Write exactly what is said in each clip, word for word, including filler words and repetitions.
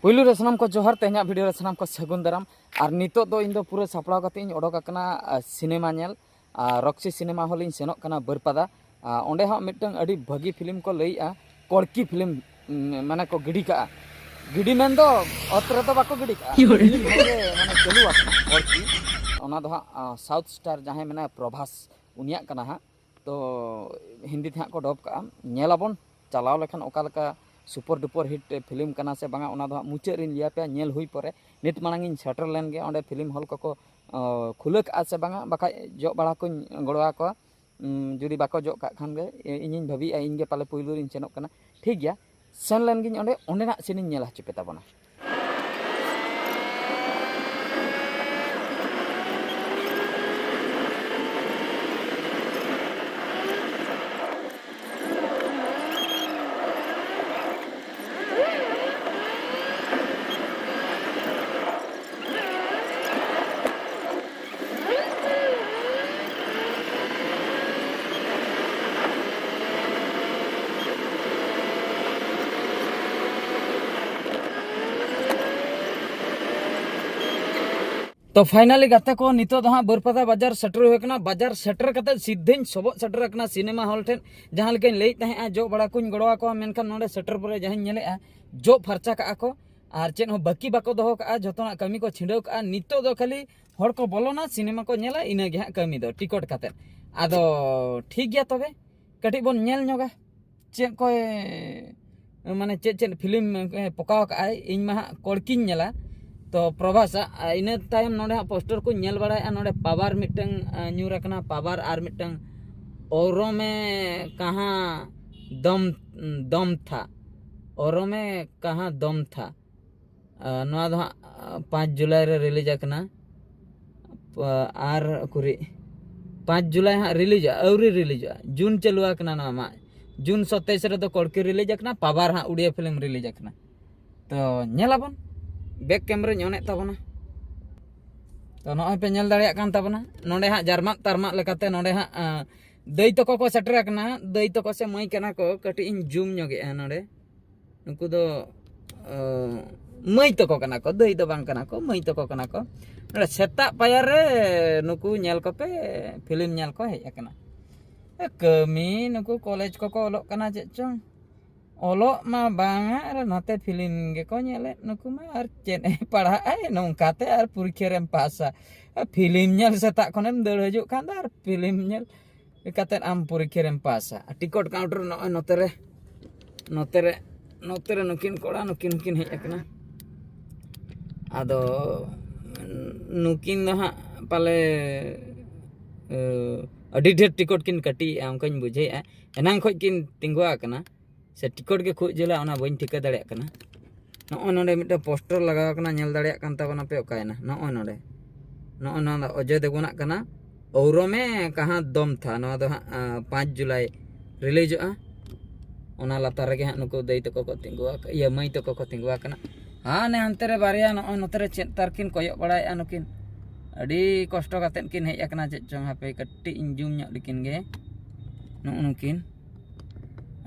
ᱯᱩᱭᱞᱩ ᱨᱮ ᱥᱟᱱᱟᱢ ᱠᱚ ᱡᱚᱦᱟᱨ, ᱛᱮᱦᱮᱧᱟᱜ ᱵᱷᱤᱰᱤᱭᱳ ᱨᱮ ᱥᱟᱱᱟᱢ ᱠᱚ ᱥᱟᱹᱜᱩᱱ ᱫᱟᱨᱟᱢ᱾ ᱟᱨ ᱱᱤᱛᱚᱜ ᱫᱚ ᱤᱧ ᱫᱚ ᱯᱩᱨᱟᱹ ᱥᱟᱯᱲᱟᱣ ᱠᱟᱛᱮ ᱤᱧ ᱚᱰᱚᱠ ᱟᱠᱟᱱᱟ, ᱟ, ᱥᱤᱱᱮᱢᱟ ᱧᱮᱞ᱾ ᱟ, ᱨᱚᱠᱥᱤ ᱥᱤᱱᱮᱢᱟ ᱦᱚᱞ ᱤᱧ ᱥᱮᱱᱚᱜ ᱠᱟᱱᱟ ᱵᱟᱹᱨᱯᱟᱫᱟ᱾ ᱟ, ᱚᱸᱰᱮ ᱦᱟᱸᱜ ᱢᱤᱫᱴᱟᱝ ᱟᱹᱰᱤ ᱵᱷᱟᱹᱜᱤ ᱯᱷᱤᱞᱢ ᱠᱚ ᱞᱟᱹᱭᱮᱜᱼᱟ, ᱠᱚᱲᱠᱤ ᱯᱷᱤᱞᱢ, ᱩᱢ, ᱢᱟᱱᱮ ᱠᱚ ᱜᱤᱰᱤ ᱠᱟᱜᱼᱟ᱾ ᱜᱤᱰᱤ ᱢᱮᱱ ᱫᱚ ᱚᱛ ᱨᱮᱫᱚ ᱵᱟᱠᱚ ᱜᱤᱰᱤ ᱠᱟᱜᱼᱟ, ᱯᱷᱤᱞᱢ ᱦᱚᱞ ᱨᱮ ᱢᱟᱱᱮ ᱪᱟᱹᱞᱩ ᱟᱠᱟᱱᱟ ᱠᱚᱲᱠᱤ᱾ ᱚᱱᱟ ᱫᱚ ᱦᱟᱸᱜ, ᱟ, ᱥᱟᱣᱩᱛᱷ ᱥᱴᱟᱨ ᱡᱟᱦᱟᱸᱭ ᱢᱮᱱᱟᱭᱟ ᱯᱨᱚᱵᱷᱟᱥ, ᱩᱱᱤᱭᱟᱜ ᱠᱟᱱᱟ ᱦᱟᱸᱜ᱾ ᱛᱚ ᱦᱤᱱᱫᱤ ᱛᱮ ᱦᱟᱸᱜ ᱠᱚ ᱰᱚᱵ ᱠᱟᱜᱼᱟ᱾ ᱧᱮᱞ ᱟᱵᱚᱱ ᱪᱟᱞᱟᱣ ᱞᱮᱠᱷᱟᱱ ᱚᱠᱟ ᱞᱮᱠᱟ ᱥᱩᱯᱟᱨ ᱰᱩᱯᱟᱨ ᱦᱤᱴ ᱯᱷᱤᱞᱢ ᱠᱟᱱᱟ ᱥᱮ ᱵᱟᱝᱟ, ᱚᱱᱟ ᱫᱚ ᱦᱟᱸᱜ ᱢᱩᱪᱟᱹᱫ ᱨᱤᱧ ᱞᱟᱹᱭ ᱟᱯᱮᱭᱟ᱾ ᱧᱮᱞ ᱦᱩᱭ ᱯᱚᱨᱮ, ᱱᱤᱛ ᱢᱟᱲᱟᱝ ᱤᱧ ᱥᱮᱴᱮᱨ ᱞᱮᱱ ᱜᱮ ᱚᱸᱰᱮ ᱯᱷᱤᱞᱢ ᱦᱚᱞ ᱠᱚᱠᱚ, ᱚ, ᱠᱷᱩᱞᱟᱹ ᱠᱟᱜᱼᱟ ᱥᱮ ᱵᱟᱝᱟ, ᱵᱟᱠᱷᱟᱡ ᱡᱚᱜ ᱵᱟᱲᱟ ᱠᱚᱧ ᱜᱚᱲᱚ ᱟᱠᱚᱣᱟ᱾ ᱩᱢ, ᱡᱩᱫᱤ ᱵᱟᱠᱚ ᱡᱚᱜ ᱠᱟᱜ ᱠᱷᱟᱱ ᱜᱮ, ᱤ-, ᱤᱧᱤᱧ ᱵᱷᱟᱹᱵᱤᱭᱮᱜᱼᱟ, ᱤᱧ ᱜᱮ ᱯᱟᱞᱮ ᱯᱩᱭᱞᱩ ᱨᱤᱧ ᱥᱮᱱᱚᱜ ᱠᱟᱱᱟ᱾ ᱴᱷᱤᱠ ᱜᱮᱭᱟ, ᱥᱮᱱ ᱞᱮᱱ ᱜᱤᱧ ᱚᱸᱰᱮ, ᱚᱸᱰᱮᱱᱟᱜ ᱥᱤᱱᱤᱧ ᱧᱮᱞ ᱦᱚᱪᱚ ᱯᱮ ᱛᱟᱵᱚᱱᱟ᱾ ᱛᱚ finally ᱜᱟᱛᱮ ᱠᱚ, ᱱᱤᱛᱚᱜ ᱫᱚ ᱦᱟᱸᱜ ᱵᱟᱹᱨᱯᱟᱫᱟ ᱵᱟᱡᱟᱨ ᱥᱮᱴᱮᱨ ᱦᱩᱭ ᱟᱠᱟᱱᱟ᱾ ᱵᱟᱡᱟᱨ ᱥᱮᱴᱮᱨ ᱠᱟᱛᱮ ᱥᱤᱫᱷᱟᱹᱧ ᱥᱚᱵᱚᱜ ᱥᱮᱴᱮᱨ ᱟᱠᱟᱱᱟ ᱥᱤᱱᱮᱢᱟ ᱦᱚᱞ ᱴᱷᱮᱱ᱾ ᱡᱟᱦᱟᱸ ᱞᱮᱠᱟᱧ ᱞᱟᱹᱭᱮᱫ ᱛᱟᱦᱮᱸᱜᱼᱟ, ᱡᱚᱜ ᱵᱟᱲᱟ ᱠᱚᱧ ᱜᱚᱲᱚ ᱟᱠᱚᱣᱟ, ᱢᱮᱱᱠᱷᱟᱱ ᱱᱚᱰᱮ ᱥᱮᱴᱮᱨ ᱯᱚᱨᱮ ᱡᱟᱦᱟᱸᱧ ᱧᱮᱞᱮᱜᱼᱟ, ᱡᱚᱜ ᱯᱷᱟᱨᱪᱟ ᱠᱟᱜᱼᱟ ᱠᱚ ᱟᱨ ᱪᱮᱫ ᱦᱚᱸ ᱵᱟᱹᱠᱤ ᱵᱟᱠᱚ ᱫᱚᱦᱚ ᱠᱟᱜᱼᱟ, ᱡᱷᱚᱛᱚᱱᱟᱜ ᱠᱟᱹᱢᱤ ᱠᱚ ᱪᱷᱤᱰᱟᱹᱣ ᱠᱟᱜᱼᱟ᱾ ᱱᱤᱛᱚᱜ ᱫᱚ ᱠᱷᱟᱹᱞᱤ ᱦᱚᱲ ᱠᱚ ᱵᱚᱞᱚᱱᱟ, ᱥᱤᱱᱮᱢᱟ ᱠᱚ ᱧᱮᱞᱟ, ᱤᱱᱟᱹ ᱜᱮ ᱦᱟᱸᱜ ᱠᱟᱹᱢᱤ ᱫᱚ, ᱴᱤᱠᱚᱴ ᱠᱟᱛᱮᱫ᱾ ᱟᱫᱚ ᱴᱷᱤᱠ ᱜᱮᱭᱟ, ᱛᱚᱵᱮ ᱠᱟᱹᱴᱤᱡ ᱵᱚᱱ ᱧᱮᱞ ᱧᱚᱜᱟ ᱪᱮᱫ ᱠᱚᱭ, ᱢᱟᱱᱮ ᱪᱮᱫ ᱪᱮᱫ ᱯᱷᱤᱞᱢ ᱮ ᱯᱚᱠᱟᱣ ᱠᱟᱜᱼᱟᱭ᱾ ᱤᱧ ᱢᱟ ᱦᱟᱸᱜ ᱠᱚᱲᱠᱤᱧ ᱧᱮᱞᱟ, ᱛᱚ ᱯᱨᱚᱵᱷᱟᱥᱟᱜ᱾ ᱟᱨ ᱤᱱᱟᱹ ᱛᱟᱭᱚᱢ ᱱᱚᱰᱮ ᱦᱟᱸᱜ ᱯᱳᱥᱴᱟᱨ ᱠᱚᱧ ᱧᱮᱞ ᱵᱟᱲᱟᱭᱮᱫᱼᱟ, ᱱᱚᱰᱮ ᱯᱟᱣᱟᱨ ᱢᱤᱫᱴᱟᱝ, ᱟ, ᱧᱩᱨ ᱟᱠᱟᱱᱟ, ᱯᱟᱣᱟᱨ ᱟᱨ ᱢᱤᱫᱴᱟᱝ ᱚᱨᱚᱢᱮ ᱠᱟᱦᱟᱸ ᱫᱚᱢ, ᱫᱚᱢ ᱛᱷᱟ, ᱚᱨᱚᱢᱮ ᱠᱟᱦᱟᱸ ᱫᱚᱢ ᱛᱷᱟ᱾ ᱟᱨ ᱱᱚᱣᱟ ᱫᱚ ᱦᱟᱸᱜ, ᱟ, ᱯᱟᱸᱪ ᱡᱩᱞᱟᱭ ᱨᱮ ᱨᱤᱞᱤᱡᱽ ᱟᱠᱟᱱᱟ᱾ ᱯᱟ-, ᱟᱨ ᱩᱠᱩᱨᱤ ᱯᱟᱸᱪ ᱡᱩᱞᱟᱭ ᱦᱟᱸᱜ ᱨᱤᱞᱤᱡᱚᱜᱼᱟ, ᱟᱹᱣᱨᱤ ᱨᱤᱞᱤᱡᱚᱜᱼᱟ, ᱡᱩᱱ ᱪᱟᱹᱞᱩ ᱟᱠᱟᱱᱟ ᱱᱚᱣᱟ ᱢᱟ᱾ ᱡᱩᱱ ᱥᱚᱛᱟᱭᱤᱥ ᱨᱮᱫᱚ ᱠᱚᱲᱠᱤ ᱨᱤᱞᱤᱡᱽ ᱟᱠᱟᱱᱟ, ᱯᱟᱣᱟᱨ ᱦᱟᱸᱜ ᱩᱲᱤᱭᱟ ᱯᱷᱤᱞᱢ ᱨᱤᱞᱤᱡᱽ ᱟᱠᱟᱱᱟ᱾ ᱛᱚ ᱧᱮᱞᱟᱵᱚᱱ, ᱵᱮᱠ ᱠᱮᱢᱨᱟᱧ ᱚᱱᱮᱫ ᱛᱟᱵᱚᱱᱟ᱾ ᱛᱚ ᱱᱚᱜᱼᱚᱭ ᱯᱮ ᱧᱮᱞ ᱫᱟᱲᱮᱭᱟᱜ ᱠᱟᱱ ᱛᱟᱵᱚᱱᱟ, ᱱᱚᱰᱮ ᱦᱟᱸᱜ ᱡᱟᱨᱢᱟᱜ ᱛᱟᱨᱢᱟᱜ ᱞᱮᱠᱟᱛᱮ ᱱᱚᱰᱮ ᱦᱟᱸᱜ, ᱟ, ᱫᱟᱹᱭ ᱛᱟᱠᱚ ᱠᱚ ᱥᱮᱴᱮᱨ ᱟᱠᱟᱱᱟ᱾ ᱫᱟᱹᱭ ᱛᱟᱠᱚ ᱥᱮ ᱢᱟᱹᱭ ᱠᱟᱱᱟ ᱠᱚ, ᱠᱟᱹᱴᱤᱡ ᱤᱧ ᱡᱩᱢ ᱧᱚᱜᱮᱜᱼᱟ ᱱᱚᱰᱮ᱾ ᱱᱩᱠᱩ ᱫᱚ, ᱟ, ᱢᱟᱹᱭ ᱛᱟᱠᱚ ᱠᱟᱱᱟ ᱠᱚ, ᱫᱟᱹᱭ ᱫᱚ ᱵᱟᱝ ᱠᱟᱱᱟ ᱠᱚ, ᱢᱟᱹᱭ ᱛᱟᱠᱚ ᱠᱟᱱᱟ ᱠᱚ᱾ ᱱᱚᱰᱮ ᱥᱮᱛᱟᱜ ᱯᱟᱭᱟᱨ ᱨᱮ ᱱᱩᱠᱩ ᱧᱮᱞ ᱠᱚᱯᱮ, ᱯᱷᱤᱞᱢ ᱧᱮᱞ ᱠᱚ ᱦᱮᱡ ᱟᱠᱟᱱᱟ᱾ ᱮ, ᱠᱟᱹᱢᱤ, ᱱᱩᱠᱩ ᱠᱚᱞᱮᱡᱽ ᱠᱚᱠᱚ ᱚᱞᱚᱜ ᱠᱟᱱᱟ ᱪᱮᱫ ᱪᱚᱝ, ᱚᱞᱚᱜ ᱢᱟ ᱵᱟᱝᱟ, ᱟᱨ ᱱᱟᱛᱮ ᱯᱷᱤᱞᱢ ᱜᱮᱠᱚ ᱧᱮᱞᱮᱫ ᱱᱩᱠᱩ ᱢᱟ᱾ ᱟᱨ ᱪᱮᱫ ᱮ ᱯᱟᱲᱦᱟᱜᱼᱟᱭ ᱱᱚᱝᱠᱟᱛᱮ ᱟᱨ ᱯᱚᱨᱤᱠᱠᱷᱟ ᱨᱮᱢ ᱯᱟᱥᱟ? ᱟᱨ ᱯᱷᱤᱞᱢ ᱧᱮᱞ ᱥᱮᱛᱟᱜ ᱠᱷᱚᱱᱮᱢ ᱫᱟᱹᱲ ᱦᱤᱡᱩᱜ ᱠᱷᱟᱱ ᱫᱚ ᱟᱨ ᱯᱷᱤᱞᱢ ᱧᱮᱞ ᱠᱟᱛᱮᱫ ᱟᱢ ᱯᱚᱨᱤᱠᱠᱷᱟ ᱨᱮᱢ ᱯᱟᱥᱟ? ᱟᱨ ᱴᱤᱠᱚᱴ ᱠᱟᱣᱩᱱᱴᱟᱨ ᱱᱚᱜᱼᱚᱭ ᱱᱚᱛᱮ ᱨᱮ, ᱱᱚᱛᱮ ᱨᱮ, ᱱᱚᱛᱮ ᱨᱮ ᱱᱩᱠᱤᱱ ᱠᱚᱲᱟ, ᱱᱩᱠᱤᱱ ᱦᱚᱸᱠᱤᱱ ᱦᱮᱡ ᱟᱠᱟᱱᱟ᱾ ᱟᱫᱚ ᱱᱩᱠᱤᱱ ᱫᱚ ᱦᱟᱸᱜ ᱯᱟᱞᱮ, ᱮ, ᱟᱹᱰᱤ ᱰᱷᱮᱨ ᱴᱤᱠᱚᱴ ᱠᱤᱱ ᱠᱟᱹᱴᱤᱭᱮᱜᱼᱟ, ᱚᱱᱠᱟᱧ ᱵᱩᱡᱷᱟᱹᱣᱮᱫᱼᱟ᱾ ᱮᱱᱟᱝ ᱠᱷᱚᱡ ᱠᱤᱱ ᱛᱤᱸᱜᱩ ᱟᱠᱟᱱᱟ, ᱥᱮ ᱴᱤᱠᱚᱴ ᱜᱮ ᱠᱷᱩᱵ ᱡᱷᱟᱹᱞᱟ, ᱚᱱᱟ ᱵᱟᱹᱧ ᱴᱷᱤᱠᱟᱹ ᱫᱟᱲᱮᱭᱟᱜ ᱠᱟᱱᱟ᱾ ᱱᱚᱜᱼᱚᱭ ᱱᱚᱰᱮ ᱢᱤᱫᱴᱮᱱ ᱯᱳᱥᱴᱟᱨ ᱞᱟᱜᱟᱣ ᱟᱠᱟᱱᱟ, ᱧᱮᱞ ᱫᱟᱲᱮᱭᱟᱜ ᱠᱟᱱ ᱛᱟᱵᱚᱱᱟ ᱯᱮ ᱚᱠᱟᱭᱮᱱᱟ? ᱱᱚᱜᱼᱚᱭ ᱱᱚᱰᱮ, ᱱᱚᱜᱼᱚᱭ ᱱᱚᱣᱟ ᱫᱚ ᱚᱡᱚᱭ ᱫᱮᱵᱜᱚᱱᱟᱜ ᱠᱟᱱᱟ, ᱳᱣᱨᱚᱢᱮ ᱠᱟᱦᱟᱸ ᱫᱚᱢ ᱛᱷᱟ᱾ ᱱᱚᱣᱟ ᱫᱚ ᱦᱟᱸᱜ, ᱟ, ᱯᱟᱸᱪ ᱡᱩᱞᱟᱭ ᱨᱤᱞᱤᱡᱚᱜᱼᱟ᱾ ᱚᱱᱟ ᱞᱟᱛᱟᱨ ᱨᱮᱜᱮ ᱦᱟᱸᱜ ᱱᱩᱠᱩ ᱫᱟᱹᱭ ᱛᱟᱠᱚ ᱠᱚ ᱛᱤᱸᱜᱩ ᱟᱠᱟ-, ᱤᱭᱟᱹ, ᱢᱟᱹᱭ ᱛᱟᱠᱚ ᱠᱚ ᱛᱤᱸᱜᱩ ᱟᱠᱟᱱᱟ᱾ ᱦᱟᱱᱮ ᱦᱟᱱᱛᱮ ᱨᱮ ᱵᱟᱨᱭᱟ ᱱᱚᱜᱼᱚᱭ ᱱᱚᱛᱮ ᱨᱮ ᱪᱮᱫ ᱛᱟᱨ ᱠᱤᱱ ᱠᱚᱭᱚᱜ ᱵᱟᱲᱟᱭᱮᱫᱼᱟ ᱱᱩᱠᱤᱱ᱾ ᱟᱹᱰᱤ ᱠᱚᱥᱴᱚ ᱠᱟᱛᱮᱫ ᱠᱤᱱ ᱦᱮᱡ ᱟᱠᱟᱱᱟ ᱪᱮᱫ ᱪᱚᱝ, ᱦᱟᱯᱮ ᱠᱟᱹᱴᱤᱡ ᱤᱧ ᱡᱩᱢ ᱧᱚᱜ ᱞᱮᱠᱤᱱ ᱜᱮ᱾ ᱱᱩᱜᱼᱩ ᱱᱩᱠᱤᱱ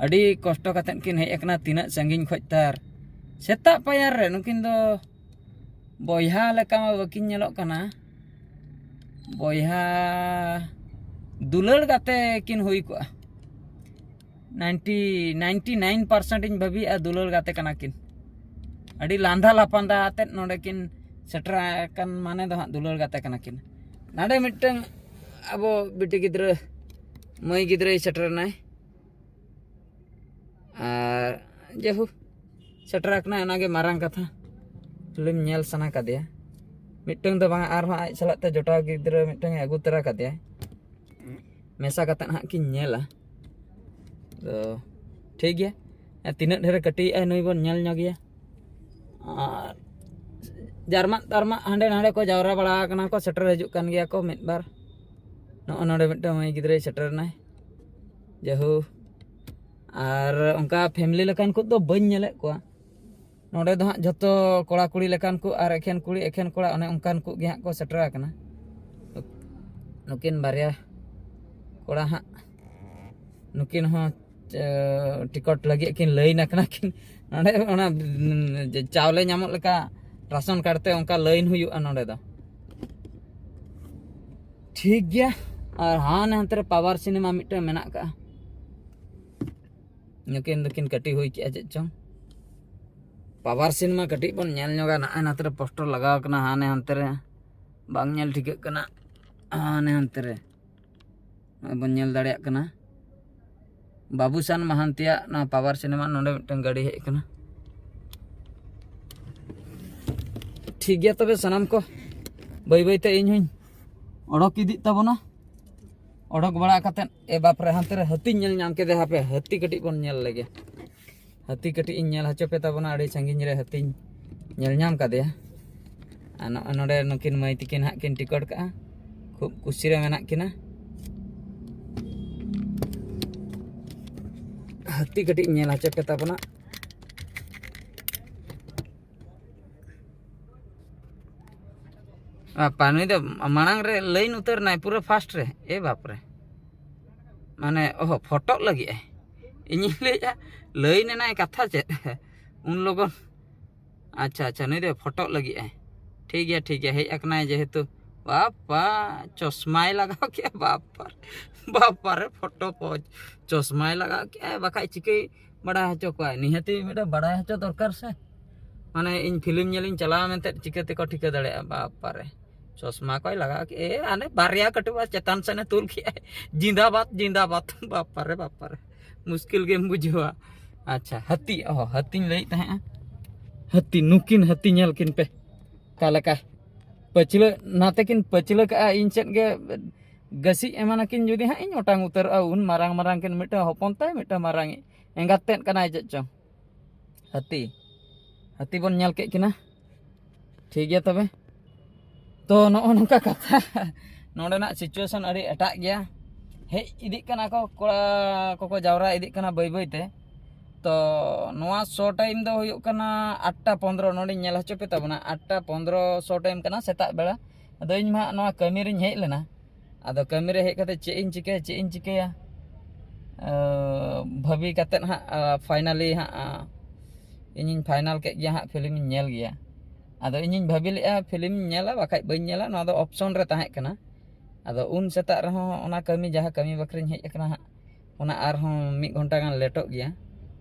ᱟᱹᱰᱤ ᱠᱚᱥᱴᱚ ᱠᱟᱛᱮᱫ ᱠᱤᱱ ᱦᱮᱡ ᱟᱠᱟᱱᱟ, ᱛᱤᱱᱟᱹᱜ ᱥᱟᱺᱜᱤᱧ ᱠᱷᱚᱡ ᱛᱟᱨ᱾ ᱥᱮᱛᱟᱜ ᱯᱟᱭᱟᱨ ᱨᱮ ᱱᱩᱠᱤᱱ ᱫᱚ ᱵᱚᱭᱦᱟ ᱞᱮᱠᱟ ᱢᱟ ᱵᱟᱹᱠᱤᱱ ᱧᱮᱞᱚᱜ ᱠᱟᱱᱟ, ᱵᱚᱭᱦᱟ ᱫᱩᱞᱟᱹᱲ ᱜᱟᱛᱮ ᱠᱤᱱ ᱦᱩᱭ ᱠᱚᱜᱼᱟ᱾ ᱱᱟᱭᱤᱱᱴᱤ, ᱱᱟᱭᱤᱱᱴᱤ ᱱᱟᱭᱤᱱ ᱯᱟᱨᱥᱮᱱᱴ ᱤᱧ ᱵᱷᱟᱹᱵᱤᱭᱮᱫᱼᱟ ᱫᱩᱞᱟᱹᱲ ᱜᱟᱛᱮ ᱠᱟᱱᱟ ᱠᱤᱱ᱾ ᱟᱹᱰᱤ ᱞᱟᱸᱫᱟ ᱞᱟᱯᱟᱸᱫᱟ ᱟᱛᱮᱫ ᱱᱚᱰᱮ ᱠᱤᱱ ᱥᱮᱴᱮᱨ ᱟᱠᱟᱱ ᱢᱟᱱᱮ ᱫᱚ ᱦᱟᱸᱜ ᱫᱩᱞᱟᱹᱲ ᱜᱟᱛᱮ ᱠᱟᱱᱟ ᱠᱤᱱ᱾ ᱱᱚᱰᱮ ᱢᱤᱫᱴᱟᱝ ᱟᱵᱚ ᱵᱤᱴᱤ ᱜᱤᱫᱽᱨᱟᱹ, ᱢᱟᱹᱭ ᱜᱤᱫᱽᱨᱟᱹᱭ ᱥᱮᱴᱮᱨ ᱮᱱᱟᱭ᱾ ᱟᱨ ᱡᱟᱭᱦᱳᱠ, ᱥᱮᱴᱮᱨ ᱟᱠᱟᱱᱟᱭ, ᱚᱱᱟᱜᱮ ᱢᱟᱨᱟᱝ ᱠᱟᱛᱷᱟ᱾ ᱯᱷᱤᱞᱢ ᱧᱮᱞ ᱥᱟᱱᱟ ᱠᱟᱫᱮᱭᱟ᱾ ᱢᱤᱫᱴᱟᱝ ᱫᱚ ᱵᱟᱝ, ᱟᱨᱦᱚᱸ ᱟᱡ ᱥᱟᱞᱟᱜ ᱛᱮ ᱡᱚᱴᱟᱣ ᱜᱤᱫᱽᱨᱟᱹ ᱢᱤᱫᱴᱟᱝ ᱮ ᱟᱹᱜᱩ ᱛᱚᱨᱟ ᱠᱟᱫᱮᱭᱟ᱾ ᱢᱮᱥᱟ ᱠᱟᱛᱮᱫ ᱦᱟᱸᱜ ᱠᱤᱱ ᱧᱮᱞᱟ᱾ ᱛᱚ ᱴᱷᱤᱠ ᱜᱮᱭᱟ, ᱟᱨ ᱛᱤᱱᱟᱹᱜ ᱰᱷᱮᱨᱮ ᱠᱟᱹᱴᱤᱡ ᱮᱜᱼᱟᱭ ᱱᱩᱭ ᱵᱚᱱ ᱧᱮᱞ ᱧᱚᱜᱮᱭᱟ᱾ ᱟᱨ ᱡᱟᱨᱢᱟᱜ ᱛᱟᱨᱢᱟᱜ ᱦᱟᱸᱰᱮ ᱱᱟᱰᱮ ᱠᱚ ᱡᱟᱣᱨᱟ ᱵᱟᱲᱟ ᱟᱠᱟᱱᱟ ᱠᱚ, ᱥᱮᱴᱮᱨ ᱦᱤᱡᱩᱜ ᱠᱟᱱ ᱜᱮᱭᱟ ᱠᱚ ᱢᱤᱫ ᱵᱟᱨ᱾ ᱱᱚᱜᱼᱚ ᱱᱚᱰᱮ ᱢᱤᱫᱴᱟᱝ ᱢᱟᱹᱭ ᱜᱤᱫᱽᱨᱟᱹᱭ ᱥᱮᱴᱮᱨ ᱮᱱᱟᱭ᱾ ᱡᱟᱦᱳ, ᱟᱨ ᱚᱱᱠᱟ ᱯᱷᱮᱢᱮᱞᱤ ᱞᱮᱠᱟᱱ ᱠᱚ ᱫᱚ ᱵᱟᱹᱧ ᱧᱮᱞᱮᱫ ᱠᱚᱣᱟ᱾ ᱱᱚᱰᱮ ᱫᱚ ᱦᱟᱸᱜ ᱡᱷᱚᱛᱚ ᱠᱚᱲᱟ ᱠᱩᱲᱤ ᱞᱮᱠᱟᱱ ᱠᱚ ᱟᱨ ᱮᱠᱷᱮᱱ ᱠᱩᱲᱤ ᱮᱠᱷᱮᱱ ᱠᱚᱲᱟ, ᱚᱱᱮ ᱚᱱᱠᱟᱱ ᱠᱚ ᱜᱮ ᱦᱟᱸᱜ ᱠᱚ ᱥᱮᱴᱮᱨ ᱟᱠᱟᱱᱟ᱾ ᱱᱩᱠᱤᱱ ᱵᱟᱨᱭᱟ ᱠᱚᱲᱟ ᱦᱟᱸᱜ, ᱱᱩᱠᱤᱱ ᱦᱚᱸ, ᱮ, ᱴᱤᱠᱚᱴ ᱞᱟᱹᱜᱤᱫ ᱠᱤᱱ ᱞᱟᱹᱭᱤᱱ ᱟᱠᱟᱱᱟ ᱠᱤᱱ᱾ ᱱᱚᱰᱮ ᱚᱱᱟ ᱪᱟᱣᱞᱮ ᱧᱟᱢᱚᱜ ᱞᱮᱠᱟ ᱨᱟᱥᱚᱱ ᱠᱟᱨᱰ ᱛᱮ ᱚᱱᱠᱟ ᱞᱟᱭᱤᱱ ᱦᱩᱭᱩᱜᱼᱟ ᱱᱚᱰᱮ ᱫᱚ᱾ ᱴᱷᱤᱠ ᱜᱮᱭᱟ᱾ ᱟᱨ ᱦᱟᱱᱮ ᱦᱟᱱᱛᱮ ᱨᱮ ᱯᱟᱣᱟᱨ ᱥᱤᱱᱮᱢᱟ ᱢᱤᱫᱴᱟᱝ ᱢᱮᱱᱟᱜ ᱠᱟᱜᱼᱟ᱾ ᱱᱩᱠᱤᱱ ᱫᱚᱠᱤᱱ ᱠᱟᱹᱴᱤᱡ ᱦᱩᱭ ᱠᱮᱜᱼᱟ ᱪᱮᱫ ᱪᱚᱝ᱾ ᱯᱟᱣᱟᱨ ᱥᱤᱱᱮᱢᱟ ᱠᱟᱹᱴᱤᱡ ᱵᱚᱱ ᱧᱮᱞ ᱧᱚᱜᱟ᱾ ᱱᱚᱜᱼᱚᱭ ᱱᱟᱛᱮ ᱨᱮ ᱯᱳᱥᱴᱟᱨ ᱞᱟᱜᱟᱣ ᱠᱟᱱᱟ, ᱦᱟᱱᱮ ᱦᱟᱱᱛᱮ ᱨᱮ ᱵᱟᱝ ᱧᱮᱞ ᱴᱷᱤᱠᱟᱹᱜ ᱠᱟᱱᱟ᱾ ᱦᱟᱱᱮ ᱦᱟᱱᱛᱮ ᱨᱮ ᱱᱚᱜᱼᱚᱭ ᱵᱚᱱ ᱧᱮᱞ ᱫᱟᱲᱮᱭᱟᱜ ᱠᱟᱱᱟ ᱵᱟᱹᱵᱩᱥᱟᱱ ᱢᱟᱦᱟᱱᱛᱤᱭᱟᱜ ᱱᱚᱣᱟ ᱯᱟᱣᱟᱨ ᱥᱤᱱᱮᱢᱟ᱾ ᱱᱚᱰᱮ ᱢᱤᱫᱴᱟᱝ ᱜᱟᱹᱰᱤ ᱦᱮᱡ ᱟᱠᱟᱱᱟ᱾ ᱴᱷᱤᱠ ᱜᱮᱭᱟ ᱛᱚᱵᱮ ᱥᱟᱱᱟᱢ ᱠᱚ, ᱵᱟᱹᱭ ᱵᱟᱹᱭ ᱛᱮ ᱤᱧ ᱦᱚᱧ ᱚᱰᱚᱠ ᱤᱫᱤᱜ ᱛᱟᱵᱚᱱᱟ᱾ ᱚᱰᱚᱠ ᱵᱟᱲᱟ ᱠᱟᱛᱮᱫ, ᱮ ᱵᱟᱯ ᱨᱮ, ᱦᱟᱱᱛᱮ ᱨᱮ ᱦᱟᱹᱛᱤᱧ ᱧᱮᱞ ᱧᱟᱢ ᱠᱮᱫᱮ᱾ ᱦᱟᱯᱮ, ᱦᱟᱹᱛᱤ ᱠᱟᱹᱴᱤᱡ ᱵᱚᱱ ᱧᱮᱞ ᱞᱮᱜᱮ᱾ ᱦᱟᱹᱛᱤ ᱠᱟᱹᱴᱤᱡ ᱤᱧ ᱧᱮᱞ ᱦᱚᱪᱚ ᱯᱮ ᱛᱟᱵᱚᱱᱟ᱾ ᱟᱹᱰᱤ ᱥᱟᱺᱜᱤᱧ ᱨᱮ ᱦᱟᱹᱛᱤᱧ ᱧᱮᱞ ᱧᱟᱢ ᱠᱟᱫᱮᱭᱟ᱾ ᱟᱨ ᱱᱚᱜᱼᱚᱭ ᱱᱚᱰᱮ ᱱᱩᱠᱤᱱ ᱢᱟᱹᱭ ᱛᱤᱠᱤᱱ ᱦᱟᱸᱜ ᱠᱤᱱ ᱴᱤᱠᱤᱴ ᱠᱟᱜᱼᱟ, ᱠᱷᱩᱵ ᱠᱩᱥᱤ ᱨᱮ ᱢᱮᱱᱟᱜ ᱠᱤᱱᱟ᱾ ᱦᱟᱹᱛᱤ ᱠᱟᱹᱴᱤᱡ ᱤᱧ ᱧᱮᱞ ᱦᱚᱪᱚ ᱯᱮ ᱛᱟᱵᱚᱱᱟ᱾ ᱵᱟᱯᱟ, ᱱᱩᱭ ᱫᱚ ᱢᱟᱲᱟᱝ ᱨᱮ ᱞᱟᱹᱭᱤᱱ ᱩᱛᱟᱹᱨ ᱱᱟᱭ, ᱯᱩᱨᱟᱹ ᱯᱷᱟᱥᱴ ᱨᱮ᱾ ᱮ ᱵᱟᱯ ᱨᱮ, ᱢᱟᱱᱮ, ᱚᱦᱚ, ᱯᱷᱳᱴᱳᱜ ᱞᱟᱹᱜᱤᱫ ᱟᱭ᱾ ᱤᱧᱤᱧ ᱞᱟᱹᱭᱮᱫᱼᱟ, ᱞᱟᱹᱭᱤᱱ ᱮᱱᱟᱭ, ᱠᱟᱛᱷᱟ ᱪᱮᱫ? ᱩᱱ ᱞᱚᱜᱚᱱ᱾ ᱟᱪᱪᱷᱟ, ᱟᱪᱪᱷᱟ, ᱱᱩᱭ ᱫᱚ ᱯᱷᱳᱴᱳᱜ ᱞᱟᱹᱜᱤᱫ ᱟᱭ᱾ ᱴᱷᱤᱠ ᱜᱮᱭᱟ, ᱴᱷᱤᱠ ᱜᱮᱭᱟ, ᱦᱮᱡ ᱟᱠᱟᱱᱟᱭ ᱡᱮᱦᱮᱛᱩ᱾ ᱵᱟᱯᱟ, ᱪᱚᱥᱢᱟᱭ ᱞᱟᱜᱟᱣ ᱠᱮᱜᱼᱟ, ᱵᱟᱯᱟ ᱨᱮ, ᱵᱟᱯᱟ ᱨᱮ, ᱯᱷᱳᱴᱳ ᱯᱳᱡᱽ᱾ ᱪᱚᱥᱢᱟᱭ ᱞᱟᱜᱟᱣ ᱠᱮᱜᱼᱟ, ᱵᱟᱠᱷᱟᱡ ᱪᱤᱠᱟᱹᱭ ᱵᱟᱲᱟᱭ ᱦᱚᱪᱚ ᱠᱚᱣᱟᱭ? ᱱᱤᱦᱟᱹᱛᱤ ᱢᱤᱫᱴᱮᱱ ᱵᱟᱲᱟᱭ ᱦᱚᱪᱚ ᱫᱚᱨᱠᱟᱨ ᱥᱮ᱾ ᱢᱟᱱᱮ, ᱤᱧ ᱯᱷᱤᱞᱢ ᱧᱮᱞᱤᱧ ᱪᱟᱞᱟᱣᱟ ᱢᱮᱱᱛᱮ ᱪᱤᱠᱟᱹ ᱛᱮᱠᱚ ᱴᱷᱤᱠᱟᱹ ᱫᱟᱲᱮᱭᱟᱜᱼᱟ? ᱵᱟᱯᱟ ᱨᱮ, ᱪᱚᱥᱢᱟ ᱠᱚᱭ ᱞᱟᱜᱟᱣ ᱠᱮᱜᱼᱟ᱾ ᱮ, ᱦᱟᱱᱮ ᱵᱟᱨᱭᱟ ᱠᱟᱹᱴᱩᱵ ᱟᱨ ᱪᱮᱛᱟᱱ ᱥᱮᱱᱮ ᱛᱩᱞ ᱠᱮᱜᱼᱟᱭ᱾ ᱡᱤᱸᱫᱟᱵᱟᱫ, ᱡᱤᱸᱫᱟᱵᱟᱫ᱾ ᱵᱟᱯᱟ ᱨᱮ, ᱵᱟᱯᱟ ᱨᱮ, ᱢᱩᱥᱠᱤᱞ ᱜᱮᱢ ᱵᱩᱡᱷᱟᱹᱣᱟ᱾ ᱟᱪᱪᱷᱟ, ᱦᱟᱹᱛᱤ, ᱚ, ᱦᱟᱹᱛᱤᱧ ᱞᱟᱹᱭᱮᱫ ᱛᱟᱦᱮᱸᱜᱼᱟ᱾ ᱦᱟᱹᱛᱤ, ᱱᱩᱠᱤᱱ ᱦᱟᱹᱛᱤ ᱧᱮᱞ ᱠᱤᱱ ᱯᱮ᱾ ᱚᱠᱟ ᱞᱮᱠᱟ ᱯᱟᱹᱪᱷᱞᱟᱹ, ᱱᱟᱛᱮ ᱠᱤᱱ ᱯᱟᱹᱪᱷᱞᱟᱹ ᱠᱟᱜᱼᱟ ᱤᱧ ᱥᱮᱫ ᱜᱮ᱾ ᱜᱟᱹᱥᱤᱡ ᱮᱢᱟᱱᱟᱠᱤᱱ ᱡᱩᱫᱤ ᱦᱟᱸᱜ, ᱤᱧ ᱚᱴᱟᱝ ᱩᱛᱟᱹᱨᱚᱜᱼᱟ᱾ ᱩᱱ ᱢᱟᱨᱟᱝ ᱢᱟᱨᱟᱝ ᱠᱤᱱ, ᱢᱤᱫᱴᱟᱝ ᱦᱚᱯᱚᱱ ᱛᱟᱭ, ᱢᱤᱫᱴᱟᱝ ᱢᱟᱨᱟᱝ ᱤᱡ᱾ ᱮᱸᱜᱟᱛ ᱛᱮᱫ ᱠᱟᱱᱟᱭ ᱪᱮᱫ ᱪᱚᱝ᱾ ᱦᱟᱹᱛᱤ, ᱦᱟᱹᱛᱤ ᱵᱚᱱ ᱧᱮᱞ ᱠᱮᱫ ᱠᱤᱱᱟ᱾ ᱴᱷᱤᱠ ᱜᱮᱭᱟ ᱛᱚᱵᱮ᱾ ᱛᱚ, ᱱᱚᱜᱼᱚ ᱱᱚᱝᱠᱟ ᱠᱟᱛᱷᱟ᱾ ᱱᱚᱰᱮᱱᱟᱜ ᱥᱤᱪᱩᱭᱮᱥᱚᱱ ᱟᱹᱰᱤ ᱮᱴᱟᱜ ᱜᱮᱭᱟ᱾ ᱦᱮᱡ ᱤᱫᱤᱜ ᱠᱟᱱᱟ ᱠᱚ, ᱠᱚᱲᱟ ᱠᱚᱠᱚ ᱡᱟᱣᱨᱟ ᱤᱫᱤᱜ ᱠᱟᱱᱟ ᱵᱟᱹᱭ ᱵᱟᱹᱭ ᱛᱮ᱾ ᱛᱚ, ᱱᱚᱣᱟ ᱥᱳ ᱴᱟᱭᱤᱢ ᱫᱚ ᱦᱩᱭᱩᱜ ᱠᱟᱱᱟ ᱟᱴᱴᱟ ᱯᱚᱱᱫᱽᱨᱚ᱾ ᱱᱚᱰᱮᱧ ᱧᱮᱞ ᱦᱚᱪᱚ ᱯᱮ ᱛᱟᱵᱚᱱᱟ, ᱟᱴᱴᱟ ᱯᱚᱱᱫᱽᱨᱚ ᱥᱳ ᱴᱟᱭᱤᱢ ᱠᱟᱱᱟ, ᱥᱮᱛᱟᱜ ᱵᱮᱲᱟ᱾ ᱟᱫᱚ ᱤᱧ ᱢᱟ ᱦᱟᱸᱜ ᱱᱚᱣᱟ ᱠᱟᱹᱢᱤ ᱨᱤᱧ ᱦᱮᱡ ᱞᱮᱱᱟ᱾ ᱟᱫᱚ ᱠᱟᱹᱢᱤ ᱨᱮ ᱦᱮᱡ ᱠᱟᱛᱮ ᱪᱮᱫ ᱤᱧ ᱪᱤᱠᱟᱹᱭᱟ, ᱪᱮᱫ ᱤᱧ ᱪᱤᱠᱟᱹᱭᱟ, ᱟᱸ, ᱵᱷᱟᱹᱵᱤ ᱠᱟᱛᱮᱫ ᱦᱟᱸᱜ, ᱟᱸ, ᱯᱷᱟᱭᱱᱟᱞᱤ ᱦᱟᱸᱜ, ᱟᱸ, ᱤᱧᱤᱧ ᱯᱷᱟᱭᱱᱟᱞ ᱠᱮᱫ ᱜᱮᱭᱟ ᱦᱟᱸᱜ, ᱯᱷᱤᱞᱢᱤᱧ ᱧᱮᱞ ᱜᱮᱭᱟ᱾ ᱟᱫᱚ ᱤᱧᱤᱧ ᱵᱷᱟᱹᱵᱤ ᱞᱮᱫᱼᱟ ᱯᱷᱤᱞᱢᱤᱧ ᱧᱮᱞᱟ ᱵᱟᱠᱷᱟᱡ ᱵᱟᱹᱧ ᱧᱮᱞᱟ, ᱱᱚᱣᱟ ᱫᱚ ᱚᱯᱥᱚᱱ ᱨᱮ ᱛᱟᱦᱮᱸ ᱠᱟᱱᱟ᱾ ᱟᱫᱚ ᱩᱱ ᱥᱮᱛᱟᱜ ᱨᱮᱦᱚᱸ ᱚᱱᱟ ᱠᱟᱹᱢᱤ, ᱡᱟᱦᱟᱸ ᱠᱟᱹᱢᱤ ᱵᱟᱠᱷᱨᱟᱧ ᱦᱮᱡ ᱟᱠᱟᱱᱟ ᱦᱟᱸᱜ, ᱚᱱᱟ ᱟᱨᱦᱚᱸ ᱢᱤᱫ ᱜᱷᱚᱱᱴᱟ ᱜᱟᱱ ᱞᱮᱴᱚᱜ ᱜᱮᱭᱟ᱾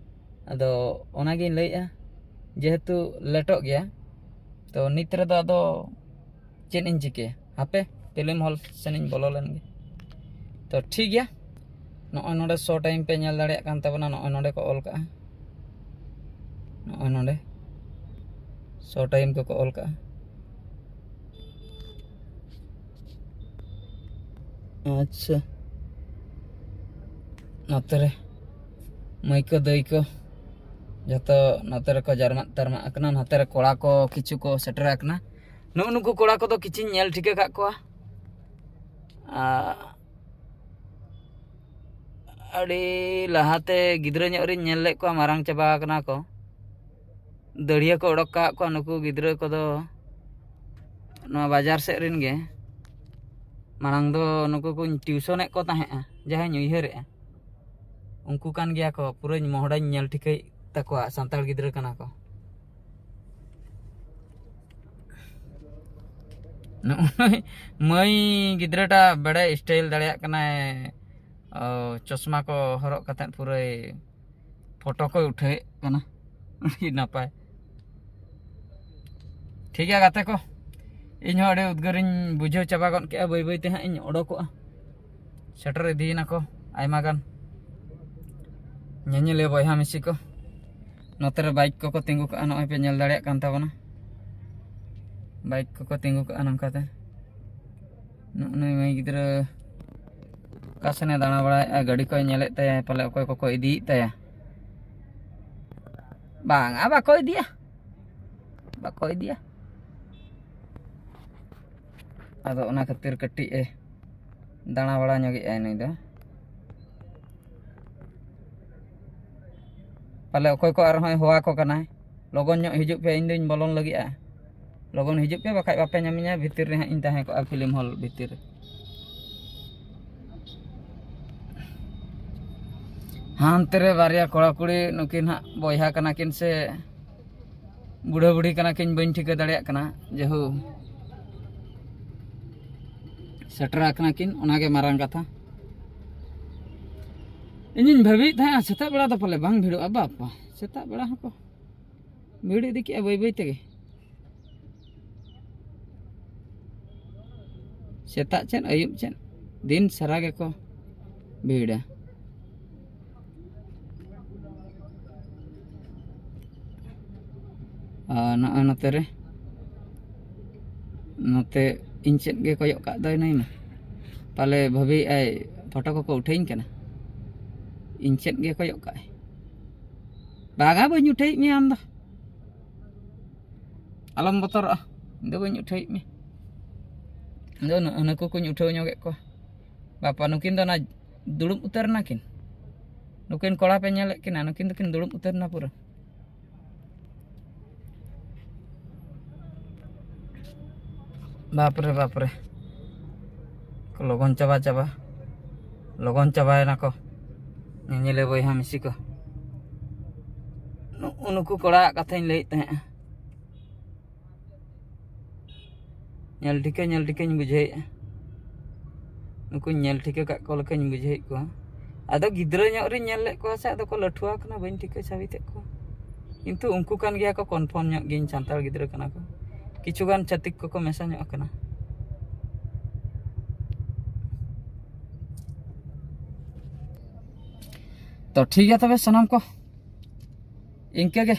ᱟᱫᱚ ᱚᱱᱟᱜᱤᱧ ᱞᱟᱹᱭᱮᱫᱼᱟ, ᱡᱮᱦᱮᱛᱩ ᱞᱮᱴᱚᱜ ᱜᱮᱭᱟ, ᱛᱚ ᱱᱤᱛ ᱨᱮᱫᱚ ᱟᱫᱚ ᱪᱮᱫ ᱤᱧ ᱪᱤᱠᱟᱹᱭᱟ? ᱦᱟᱯᱮ, ᱯᱷᱤᱞᱢ ᱦᱚᱞ ᱥᱮᱱ ᱤᱧ ᱵᱚᱞᱚ ᱞᱮᱱ ᱜᱮ᱾ ᱛᱚ ᱴᱷᱤᱠ ᱜᱮᱭᱟ, ᱱᱚᱜᱼᱚᱭ ᱱᱚᱰᱮ ᱥᱳ ᱴᱟᱭᱤᱢ ᱯᱮ ᱧᱮᱞ ᱫᱟᱲᱮᱭᱟᱜ ᱠᱟᱱ ᱛᱟᱵᱚᱱᱟ, ᱱᱚᱜᱼᱚᱭ ᱱᱚᱰᱮ ᱠᱚ ᱚᱞ ᱠᱟᱜᱼᱟ, ᱱᱚᱜᱼᱚᱭ ᱱᱚᱰᱮ ᱥᱳ ᱴᱟᱭᱤᱢ ᱠᱚᱠᱚ ᱚᱞ ᱠᱟᱜᱼᱟ᱾ ᱟᱪᱪᱷᱟ, ᱱᱚᱛᱮ ᱨᱮ ᱢᱟᱹᱭ ᱠᱚ ᱫᱟᱹᱭ ᱠᱚ ᱡᱚᱛᱚ ᱱᱚᱛᱮ ᱨᱮᱠᱚ ᱡᱟᱨᱢᱟᱜ ᱛᱟᱨᱢᱟᱜ ᱟᱠᱟᱱᱟ᱾ ᱱᱚᱛᱮ ᱨᱮ ᱠᱚᱲᱟ ᱠᱚ ᱠᱤᱪᱷᱩ ᱠᱚ ᱥᱮᱴᱮᱨ ᱟᱠᱟᱱᱟ᱾ ᱱᱩᱜᱼᱩ ᱱᱩᱠᱩ ᱠᱚᱲᱟ ᱠᱚᱫᱚ ᱠᱤᱪᱷᱩᱧ ᱧᱮᱞ ᱴᱷᱤᱠᱟᱹ ᱠᱟᱜ ᱠᱚᱣᱟ᱾ ᱟᱨ ᱟᱹᱰᱤ ᱞᱟᱦᱟᱛᱮ ᱜᱤᱫᱽᱨᱟᱹ ᱧᱚᱜ ᱨᱤᱧ ᱧᱮᱞ ᱞᱮᱫ ᱠᱚᱣᱟ, ᱢᱟᱨᱟᱝ ᱪᱟᱵᱟ ᱟᱠᱟᱱᱟ ᱠᱚ᱾ ᱫᱟᱹᱲᱭᱟᱹ ᱠᱚ ᱚᱰᱚᱠ ᱠᱟᱜ ᱠᱚᱣᱟ ᱱᱩᱠᱩ ᱜᱤᱫᱽᱨᱟᱹ ᱠᱚᱫᱚ, ᱱᱚᱣᱟ ᱵᱟᱡᱟᱨ ᱥᱮᱫ ᱨᱮᱱ ᱜᱮ᱾ ᱢᱟᱲᱟᱝ ᱫᱚ ᱱᱩᱠᱩ ᱠᱚᱧ ᱴᱤᱭᱩᱥᱚᱱᱮᱫ ᱠᱚ ᱛᱟᱦᱮᱸᱫᱼᱟ, ᱡᱟᱦᱟᱸᱧ ᱩᱭᱦᱟᱹᱨᱮᱫᱼᱟ᱾ ᱩᱱᱠᱩ ᱠᱟᱱ ᱜᱮᱭᱟ ᱠᱚ, ᱯᱩᱨᱟᱹᱧ ᱢᱚᱦᱰᱟᱧ ᱧᱮᱞ ᱴᱷᱤᱠᱟᱹᱭᱮᱫ ᱛᱟᱠᱚᱣᱟ, ᱥᱟᱱᱛᱟᱲ ᱜᱤᱫᱽᱨᱟᱹ ᱠᱟᱱᱟ ᱠᱚ᱾ ᱱᱚᱜᱼᱚᱭ ᱢᱟᱹᱭ ᱜᱤᱫᱽᱨᱟᱹᱴᱟ ᱵᱮᱲᱮ ᱥᱴᱟᱭᱤᱞ ᱫᱟᱲᱮᱭᱟᱜ ᱠᱟᱱᱟᱭ᱾ ᱚ, ᱪᱚᱥᱢᱟ ᱠᱚ ᱦᱚᱨᱚᱜ ᱠᱟᱛᱮᱫ ᱯᱩᱨᱟᱹᱭ ᱯᱷᱳᱴᱳ ᱠᱚᱭ ᱩᱴᱷᱟᱹᱣᱮᱫ ᱠᱟᱱᱟ᱾ ᱟᱹᱰᱤ ᱱᱟᱯᱟᱭ᱾ ᱴᱷᱤᱠ ᱜᱮᱭᱟ ᱜᱟᱛᱮ ᱠᱚ, ᱤᱧ ᱦᱚᱸ ᱟᱹᱰᱤ ᱩᱫᱽᱜᱟᱹᱨᱤᱧ ᱵᱩᱡᱷᱟᱹᱣ ᱪᱟᱵᱟ ᱜᱚᱫ ᱠᱮᱫᱼᱟ᱾ ᱵᱟᱹᱭ ᱵᱟᱹᱭ ᱛᱮ ᱦᱟᱸᱜ ᱤᱧ ᱚᱰᱚᱠᱚᱜᱼᱟ᱾ ᱥᱮᱴᱮᱨ ᱤᱫᱤᱭᱮᱱᱟ ᱠᱚ ᱟᱭᱢᱟ ᱜᱟᱱ ᱧᱮᱧᱮᱞᱤᱭᱟᱹ ᱵᱚᱭᱦᱟ ᱢᱤᱥᱤ ᱠᱚ᱾ ᱱᱚᱛᱮ ᱨᱮ ᱵᱟᱭᱤᱠ ᱠᱚᱠᱚ ᱛᱤᱸᱜᱩ ᱠᱟᱜᱼᱟ, ᱱᱚᱜᱼᱚᱭ ᱯᱮ ᱧᱮᱞ ᱫᱟᱲᱮᱭᱟᱜ ᱠᱟᱱ ᱛᱟᱵᱚᱱᱟ᱾ ᱵᱟᱭᱤᱠ ᱠᱚᱠᱚ ᱛᱤᱸᱜᱩ ᱠᱟᱜᱼᱟ ᱱᱚᱝᱠᱟᱛᱮ᱾ ᱱᱩᱜᱼᱩ ᱱᱩᱭ ᱢᱟᱹᱭ ᱜᱤᱫᱽᱨᱟᱹ ᱚᱠᱟ ᱥᱮᱱᱮ ᱫᱟᱬᱟ ᱵᱟᱲᱟᱭᱮᱫᱼᱟ, ᱜᱟᱹᱰᱤ ᱠᱚᱭ ᱧᱮᱞᱮᱫ ᱛᱟᱭᱟ, ᱯᱟᱞᱮ ᱚᱠᱚᱭ ᱠᱚᱠᱚ ᱤᱫᱤᱭᱮᱫ ᱛᱟᱭᱟ᱾ ᱵᱟᱝᱟ, ᱵᱟᱠᱚ ᱤᱫᱤᱭᱟ, ᱵᱟᱠᱚ ᱤᱫᱤᱭᱟ᱾ ᱟᱫᱚ ᱚᱱᱟ ᱠᱷᱟᱹᱛᱤᱨ ᱠᱟᱹᱴᱤᱡ ᱮ ᱫᱟᱬᱟ ᱵᱟᱲᱟ ᱧᱚᱜᱮᱫᱼᱟᱭ ᱱᱩᱭ ᱫᱚ᱾ ᱯᱟᱞᱮ ᱚᱠᱚᱭ ᱠᱚ ᱟᱨᱦᱚᱸᱭ ᱦᱚᱦᱚ ᱟᱠᱚ ᱠᱟᱱᱟᱭ, "ᱞᱚᱜᱚᱱ ᱧᱚᱜ ᱦᱤᱡᱩᱜ ᱯᱮ, ᱤᱧ ᱫᱩᱧ ᱵᱚᱞᱚᱱ ᱞᱟᱹᱜᱤᱫᱼᱟ, ᱞᱚᱜᱚᱱ ᱦᱤᱡᱩᱜ ᱯᱮ, ᱵᱟᱠᱷᱟᱡ ᱵᱟᱯᱮ ᱧᱟᱢᱤᱧᱟ, ᱵᱷᱤᱛᱤᱨ ᱨᱮ ᱦᱟᱸᱜ ᱤᱧ ᱛᱟᱦᱮᱸ ᱠᱚᱜᱼᱟ, ᱯᱷᱤᱞᱢ ᱦᱚᱞ ᱵᱷᱤᱛᱤᱨ ᱨᱮ᱾" ᱦᱟᱱᱛᱮ ᱨᱮ ᱵᱟᱨᱭᱟ ᱠᱚᱲᱟ ᱠᱩᱲᱤ, ᱱᱩᱠᱤᱱ ᱦᱟᱸᱜ ᱵᱚᱭᱦᱟ ᱠᱟᱱᱟ ᱠᱤᱱ ᱥᱮ ᱵᱩᱲᱦᱟᱹ ᱵᱩᱲᱦᱤ ᱠᱟᱱᱟ ᱠᱤᱱ, ᱵᱟᱹᱧ ᱴᱷᱤᱠᱟᱹ ᱫᱟᱲᱮᱭᱟᱜ ᱠᱟᱱᱟ᱾ ᱡᱮᱦᱳ, ᱥᱮᱴᱮᱨ ᱟᱠᱟᱱᱟ ᱠᱤᱱ, ᱚᱱᱟᱜᱮ ᱢᱟᱨᱟᱝ ᱠᱟᱛᱷᱟ᱾ ᱤᱧᱤᱧ ᱵᱷᱟᱹᱵᱤᱭᱮᱫ ᱛᱟᱦᱮᱸᱜᱼᱟ, ᱥᱮᱛᱟᱜ ᱵᱮᱲᱟ ᱫᱚ ᱯᱟᱞᱮ ᱵᱟᱝ ᱵᱷᱤᱲᱚᱜᱼᱟ᱾ ᱵᱟᱯᱟ, ᱥᱮᱛᱟᱜ ᱵᱮᱲᱟ ᱦᱚᱸᱠᱚ ᱵᱷᱤᱲ ᱤᱫᱤ ᱠᱮᱜᱼᱟ ᱵᱟᱹᱭ ᱵᱟᱹᱭ ᱛᱮᱜᱮ᱾ ᱥᱮᱛᱟᱜ ᱪᱮᱫ ᱟᱹᱭᱩᱵ ᱪᱮᱫ, ᱫᱤᱱ ᱥᱟᱨᱟ ᱜᱮᱠᱚ ᱵᱷᱤᱲᱟ᱾ ᱟᱨ ᱱᱚᱜᱼᱚᱭ ᱱᱚᱛᱮ ᱨᱮ, ᱱᱚᱛᱮ ᱤᱧ ᱥᱮᱫ ᱜᱮ ᱠᱚᱭᱚᱜ ᱠᱟᱜ ᱫᱚᱭ ᱱᱩᱭ ᱢᱟ᱾ ᱯᱟᱞᱮ ᱵᱷᱟᱹᱵᱤᱭᱮᱫᱼᱟᱭ ᱯᱷᱳᱴᱳ ᱠᱚᱠᱚ ᱩᱴᱷᱟᱹᱧ ᱠᱟᱱᱟ᱾ ᱤᱧ ᱥᱮᱫ ᱜᱮ ᱠᱚᱭᱚᱜ ᱠᱟᱜᱼᱟᱭ᱾ ᱵᱟᱝᱟ, ᱵᱟᱹᱧ ᱩᱴᱷᱟᱹᱭᱮᱫ ᱢᱮᱭᱟ ᱟᱢ ᱫᱚ᱾ ᱟᱞᱚᱢ ᱵᱚᱛᱚᱨᱚᱜᱼᱟ, ᱤᱧ ᱫᱚ ᱵᱟᱹᱧ ᱩᱴᱷᱟᱹᱣᱮᱫ ᱢᱮᱭᱟ᱾ ᱤᱧ ᱫᱚ ᱱᱩ-, ᱱᱩᱠᱩ ᱠᱚᱧ ᱩᱴᱷᱟᱹᱣ ᱧᱚᱜᱮᱫ ᱠᱚᱣᱟ᱾ ᱵᱟᱯᱟ, ᱱᱩᱠᱤᱱ ᱫᱚ ᱚᱱᱟ ᱫᱩᱲᱩᱵ ᱩᱛᱟᱹᱨ ᱮᱱᱟᱠᱤᱱ᱾ ᱱᱩᱠᱤᱱ ᱠᱚᱲᱟ ᱯᱮ ᱧᱮᱞᱮᱫ ᱠᱤᱱᱟ, ᱱᱩᱠᱤᱱ ᱫᱚᱠᱤᱱ ᱫᱩᱲᱩᱵ ᱩᱛᱟᱹᱨ ᱮᱱᱟ ᱯᱩᱨᱟᱹ᱾ ᱵᱟᱯᱨᱮ, ᱵᱟᱯᱨᱮ, ᱠᱚ ᱞᱚᱜᱚᱱ ᱪᱟᱵᱟ ᱪᱟᱵᱟ, ᱞᱚᱜᱚᱱ ᱪᱟᱵᱟᱭᱮᱱᱟ ᱠᱚ ᱧᱮᱧᱮᱞᱮ ᱵᱚᱭᱦᱟ ᱢᱤᱥᱤ ᱠᱚ᱾ ᱱᱩ-, ᱱᱩᱠᱩ ᱠᱚᱲᱟᱣᱟᱜ ᱠᱟᱛᱷᱟᱧ ᱞᱟᱹᱭᱮᱫ ᱛᱟᱦᱮᱸᱜᱼᱟ᱾ ᱧᱮᱞ ᱴᱷᱤᱠᱟᱹ, ᱧᱮᱞ ᱴᱷᱤᱠᱟᱹᱧ ᱵᱩᱡᱷᱟᱹᱣᱮᱫᱼᱟ᱾ ᱱᱩᱠᱩᱧ ᱧᱮᱞ ᱴᱷᱤᱠᱟᱹ ᱠᱟᱜ ᱠᱚ ᱞᱮᱠᱟᱧ ᱵᱩᱡᱷᱟᱹᱣᱮᱫ ᱠᱚᱣᱟ᱾ ᱟᱫᱚ ᱜᱤᱫᱽᱨᱟᱹ ᱧᱚᱜ ᱨᱤᱧ ᱧᱮᱞ ᱞᱮᱫ ᱠᱚᱣᱟ ᱥᱮ, ᱟᱫᱚ ᱠᱚ ᱞᱟᱹᱴᱷᱩᱣᱟ ᱠᱟᱱᱟ, ᱵᱟᱹᱧ ᱴᱷᱤᱠᱟᱹ ᱥᱟᱹᱵᱤᱛᱮᱫ ᱠᱚᱣᱟ᱾ ᱠᱤᱱᱛᱩ ᱩᱱᱠᱩ ᱠᱟᱱ ᱜᱮᱭᱟ ᱠᱚ, confirm ᱧᱚᱜ ᱜᱤᱧ, ᱥᱟᱱᱛᱟᱲ ᱜᱤᱫᱽᱨᱟᱹ ᱠᱟᱱᱟ ᱠᱚ᱾ ᱠᱤᱪᱷᱩ ᱜᱟᱱ ᱪᱷᱟᱹᱛᱤᱠ ᱠᱚᱠᱚ ᱢᱮᱥᱟ ᱧᱚᱜ ᱟᱠᱟᱱᱟ᱾ ᱛᱚ ᱴᱷᱤᱠ ᱜᱮᱭᱟ ᱛᱚᱵᱮ ᱥᱟᱱᱟᱢ ᱠᱚ, ᱤᱱᱠᱟᱹ ᱜᱮ᱾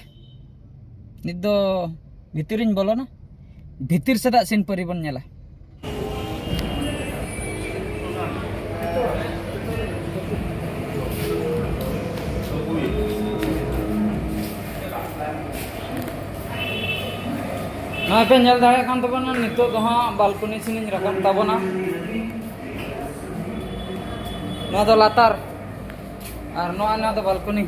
ᱱᱤᱛ ᱫᱚ ᱵᱷᱤᱛᱤᱨᱤᱧ ᱵᱚᱞᱚᱱᱟ, ᱵᱷᱤᱛᱤᱨ ᱥᱮᱫᱟᱜ scene ᱯᱟᱹᱨᱤ ᱵᱚᱱ ᱧᱮᱞᱟ᱾ ᱱᱚᱜᱼᱚᱭ ᱯᱮ ᱧᱮᱞ ᱫᱟᱲᱮᱭᱟᱜ ᱠᱟᱱ ᱛᱟᱵᱚᱱᱟ, ᱱᱤᱛᱚᱜ ᱫᱚ ᱦᱟᱸᱜ balcony ᱥᱮᱱᱤᱧ ᱨᱟᱠᱟᱵ ᱛᱟᱵᱚᱱᱟ᱾ ᱱᱚᱣᱟ ᱫᱚ ᱞᱟᱛᱟᱨ, ᱟᱨ ᱱᱚᱣᱟ, ᱱᱚᱣᱟ ᱫᱚ balcony᱾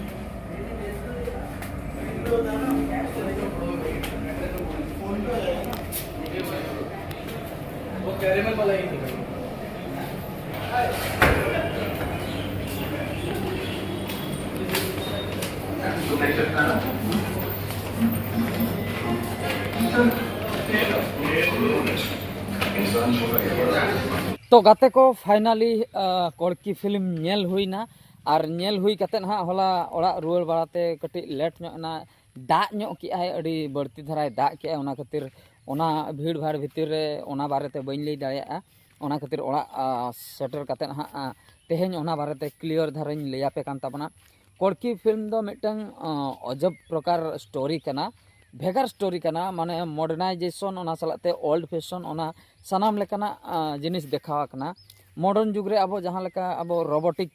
ᱛᱚ ᱜᱟᱛᱮ ᱠᱚ, finally ᱠᱚᱲᱠᱤ ᱯᱷᱤᱞᱢ ᱧᱮᱞ ᱦᱩᱭᱱᱟ᱾ ᱟᱨ ᱧᱮᱞ ᱦᱩᱭ ᱠᱟᱛᱮᱫ ᱦᱟᱸᱜ ᱦᱚᱞᱟ ᱚᱲᱟᱜ ᱨᱩᱣᱟᱹᱲ ᱵᱟᱲᱟᱛᱮ ᱠᱟᱹᱴᱤᱡ ᱞᱮᱴ ᱧᱚᱜ ᱮᱱᱟ᱾ ᱫᱟᱜ ᱧᱚᱜ ᱠᱮᱜᱼᱟᱭ, ᱟᱹᱰᱤ ᱵᱟᱹᱲᱛᱤ ᱫᱷᱟᱨᱟᱭ ᱫᱟᱜ ᱠᱮᱜᱼᱟᱭ, ᱚᱱᱟ ᱠᱷᱟᱹᱛᱤᱨ ᱚᱱᱟ ᱵᱷᱤᱲ ᱵᱷᱟᱲ ᱵᱷᱤᱛᱤᱨ ᱨᱮ ᱚᱱᱟ ᱵᱟᱨᱮᱛᱮ ᱵᱟᱹᱧ ᱞᱟᱹᱭ ᱫᱟᱲᱮᱭᱟᱜᱼᱟ᱾ ᱚᱱᱟ ᱠᱷᱟᱹᱛᱤᱨ ᱚᱲᱟᱜ ᱥᱮᱴᱮᱨ ᱠᱟᱛᱮᱫ ᱦᱟᱸᱜ ᱛᱮᱦᱮᱧ ᱚᱱᱟ ᱵᱟᱨᱮᱛᱮ ᱠᱞᱤᱭᱟᱨ ᱫᱷᱟᱨᱟᱧ ᱞᱟᱹᱭᱟᱯᱮ ᱠᱟᱱ ᱛᱟᱵᱚᱱᱟ᱾ ᱠᱚᱲᱠᱤ ᱯᱷᱤᱞᱢ ᱫᱚ ᱢᱤᱫᱴᱟᱝ ᱚᱡᱚᱵ ᱯᱨᱚᱠᱟᱨ ᱥᱴᱳᱨᱤ ᱠᱟᱱᱟ, ᱵᱷᱮᱜᱟᱨ ᱥᱴᱳᱨᱤ ᱠᱟᱱᱟ᱾ ᱢᱟᱱᱮ ᱢᱚᱰᱟᱨᱱᱟᱭᱡᱮᱥᱚᱱ, ᱚᱱᱟ ᱥᱟᱞᱟᱜ ᱛᱮ ᱳᱞᱰ ᱯᱷᱮᱥᱚᱱ, ᱚᱱᱟ ᱥᱟᱱᱟᱢ ᱞᱮᱠᱟᱱᱟᱜ ᱡᱤᱱᱤᱥ ᱫᱮᱠᱷᱟᱣ ᱟᱠᱟᱱᱟ᱾ ᱢᱚᱰᱟᱨᱱ ᱡᱩᱜᱽ ᱨᱮ ᱟᱵᱚ ᱡᱟᱦᱟᱸ ᱞᱮᱠᱟ ᱟᱵᱚ ᱨᱳᱵᱳᱴᱤᱠ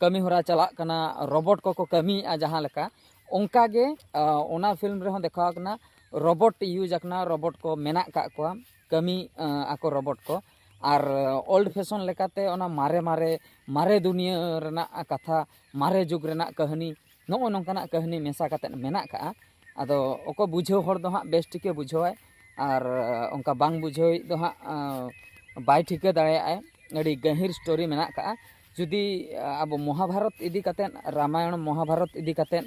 ᱠᱟᱹᱢᱤ ᱦᱚᱨᱟ ᱪᱟᱞᱟᱜ ᱠᱟᱱᱟ, ᱨᱳᱵᱳᱴ ᱠᱚᱠᱚ ᱠᱟᱹᱢᱤᱭᱮᱫᱼᱟ ᱡᱟᱦᱟᱸ ᱞᱮᱠᱟ, ᱚᱱᱠᱟ ᱜᱮ ᱚᱱᱟ ᱯᱷᱤᱞᱢ ᱨᱮᱦᱚᱸ ᱫᱮᱠᱷᱟᱣ ᱟᱠᱟᱱᱟ᱾ ᱨᱳᱵᱳᱴ ᱤᱭᱩᱡᱽ ᱟᱠᱟᱱᱟ, ᱨᱳᱵᱳᱴ ᱠᱚ ᱢᱮᱱᱟᱜ ᱟᱠᱟᱫ ᱠᱚᱣᱟ, ᱠᱟᱹᱢᱤ ᱟᱠᱚ ᱨᱳᱵᱳᱴ ᱠᱚ᱾ ᱟᱨ ᱳᱞᱰ ᱯᱷᱮᱥᱚᱱ ᱞᱮᱠᱟᱛᱮ ᱚᱱᱟ ᱢᱟᱨᱮ ᱢᱟᱨᱮ, ᱢᱟᱨᱮ ᱫᱩᱱᱤᱭᱟᱹ ᱨᱮᱱᱟᱜ ᱠᱟᱛᱷᱟ, ᱢᱟᱨᱮ ᱡᱩᱜᱽ ᱨᱮᱱᱟᱜ ᱠᱟᱹᱦᱱᱤ, ᱱᱚᱜᱼᱚ ᱱᱚᱝᱠᱟᱱᱟᱜ ᱠᱟᱹᱦᱱᱤ ᱢᱮᱥᱟ ᱠᱟᱛᱮᱫ ᱢᱮᱱᱟᱜ ᱠᱟᱜᱼᱟ᱾ ᱟᱫᱚ ᱚᱠᱚᱭ ᱵᱩᱡᱷᱟᱹᱣ ᱦᱚᱲ ᱫᱚ ᱦᱟᱸᱜ ᱵᱮᱥ ᱴᱷᱤᱠᱮ ᱵᱩᱡᱷᱟᱹᱣᱟᱭ, ᱟᱨ ᱚᱱᱠᱟ ᱵᱟᱝ ᱵᱩᱡᱷᱟᱹᱣᱤᱡ ᱫᱚ ᱦᱟᱸᱜ ᱵᱟᱭ ᱴᱷᱤᱠᱟᱹ ᱫᱟᱲᱮᱭᱟᱜᱼᱟᱭ᱾ ᱟᱹᱰᱤ ᱜᱟᱹᱦᱤᱨ ᱥᱴᱳᱨᱤ ᱢᱮᱱᱟᱜ ᱠᱟᱜᱼᱟ᱾ ᱡᱩᱫᱤ ᱟᱵᱚ ᱢᱚᱦᱟᱵᱷᱟᱨᱚᱛ ᱤᱫᱤ ᱠᱟᱛᱮᱫ, ᱨᱟᱢᱟᱭᱚᱬ ᱢᱚᱦᱟᱵᱷᱟᱨᱚᱛ ᱤᱫᱤ ᱠᱟᱛᱮᱫ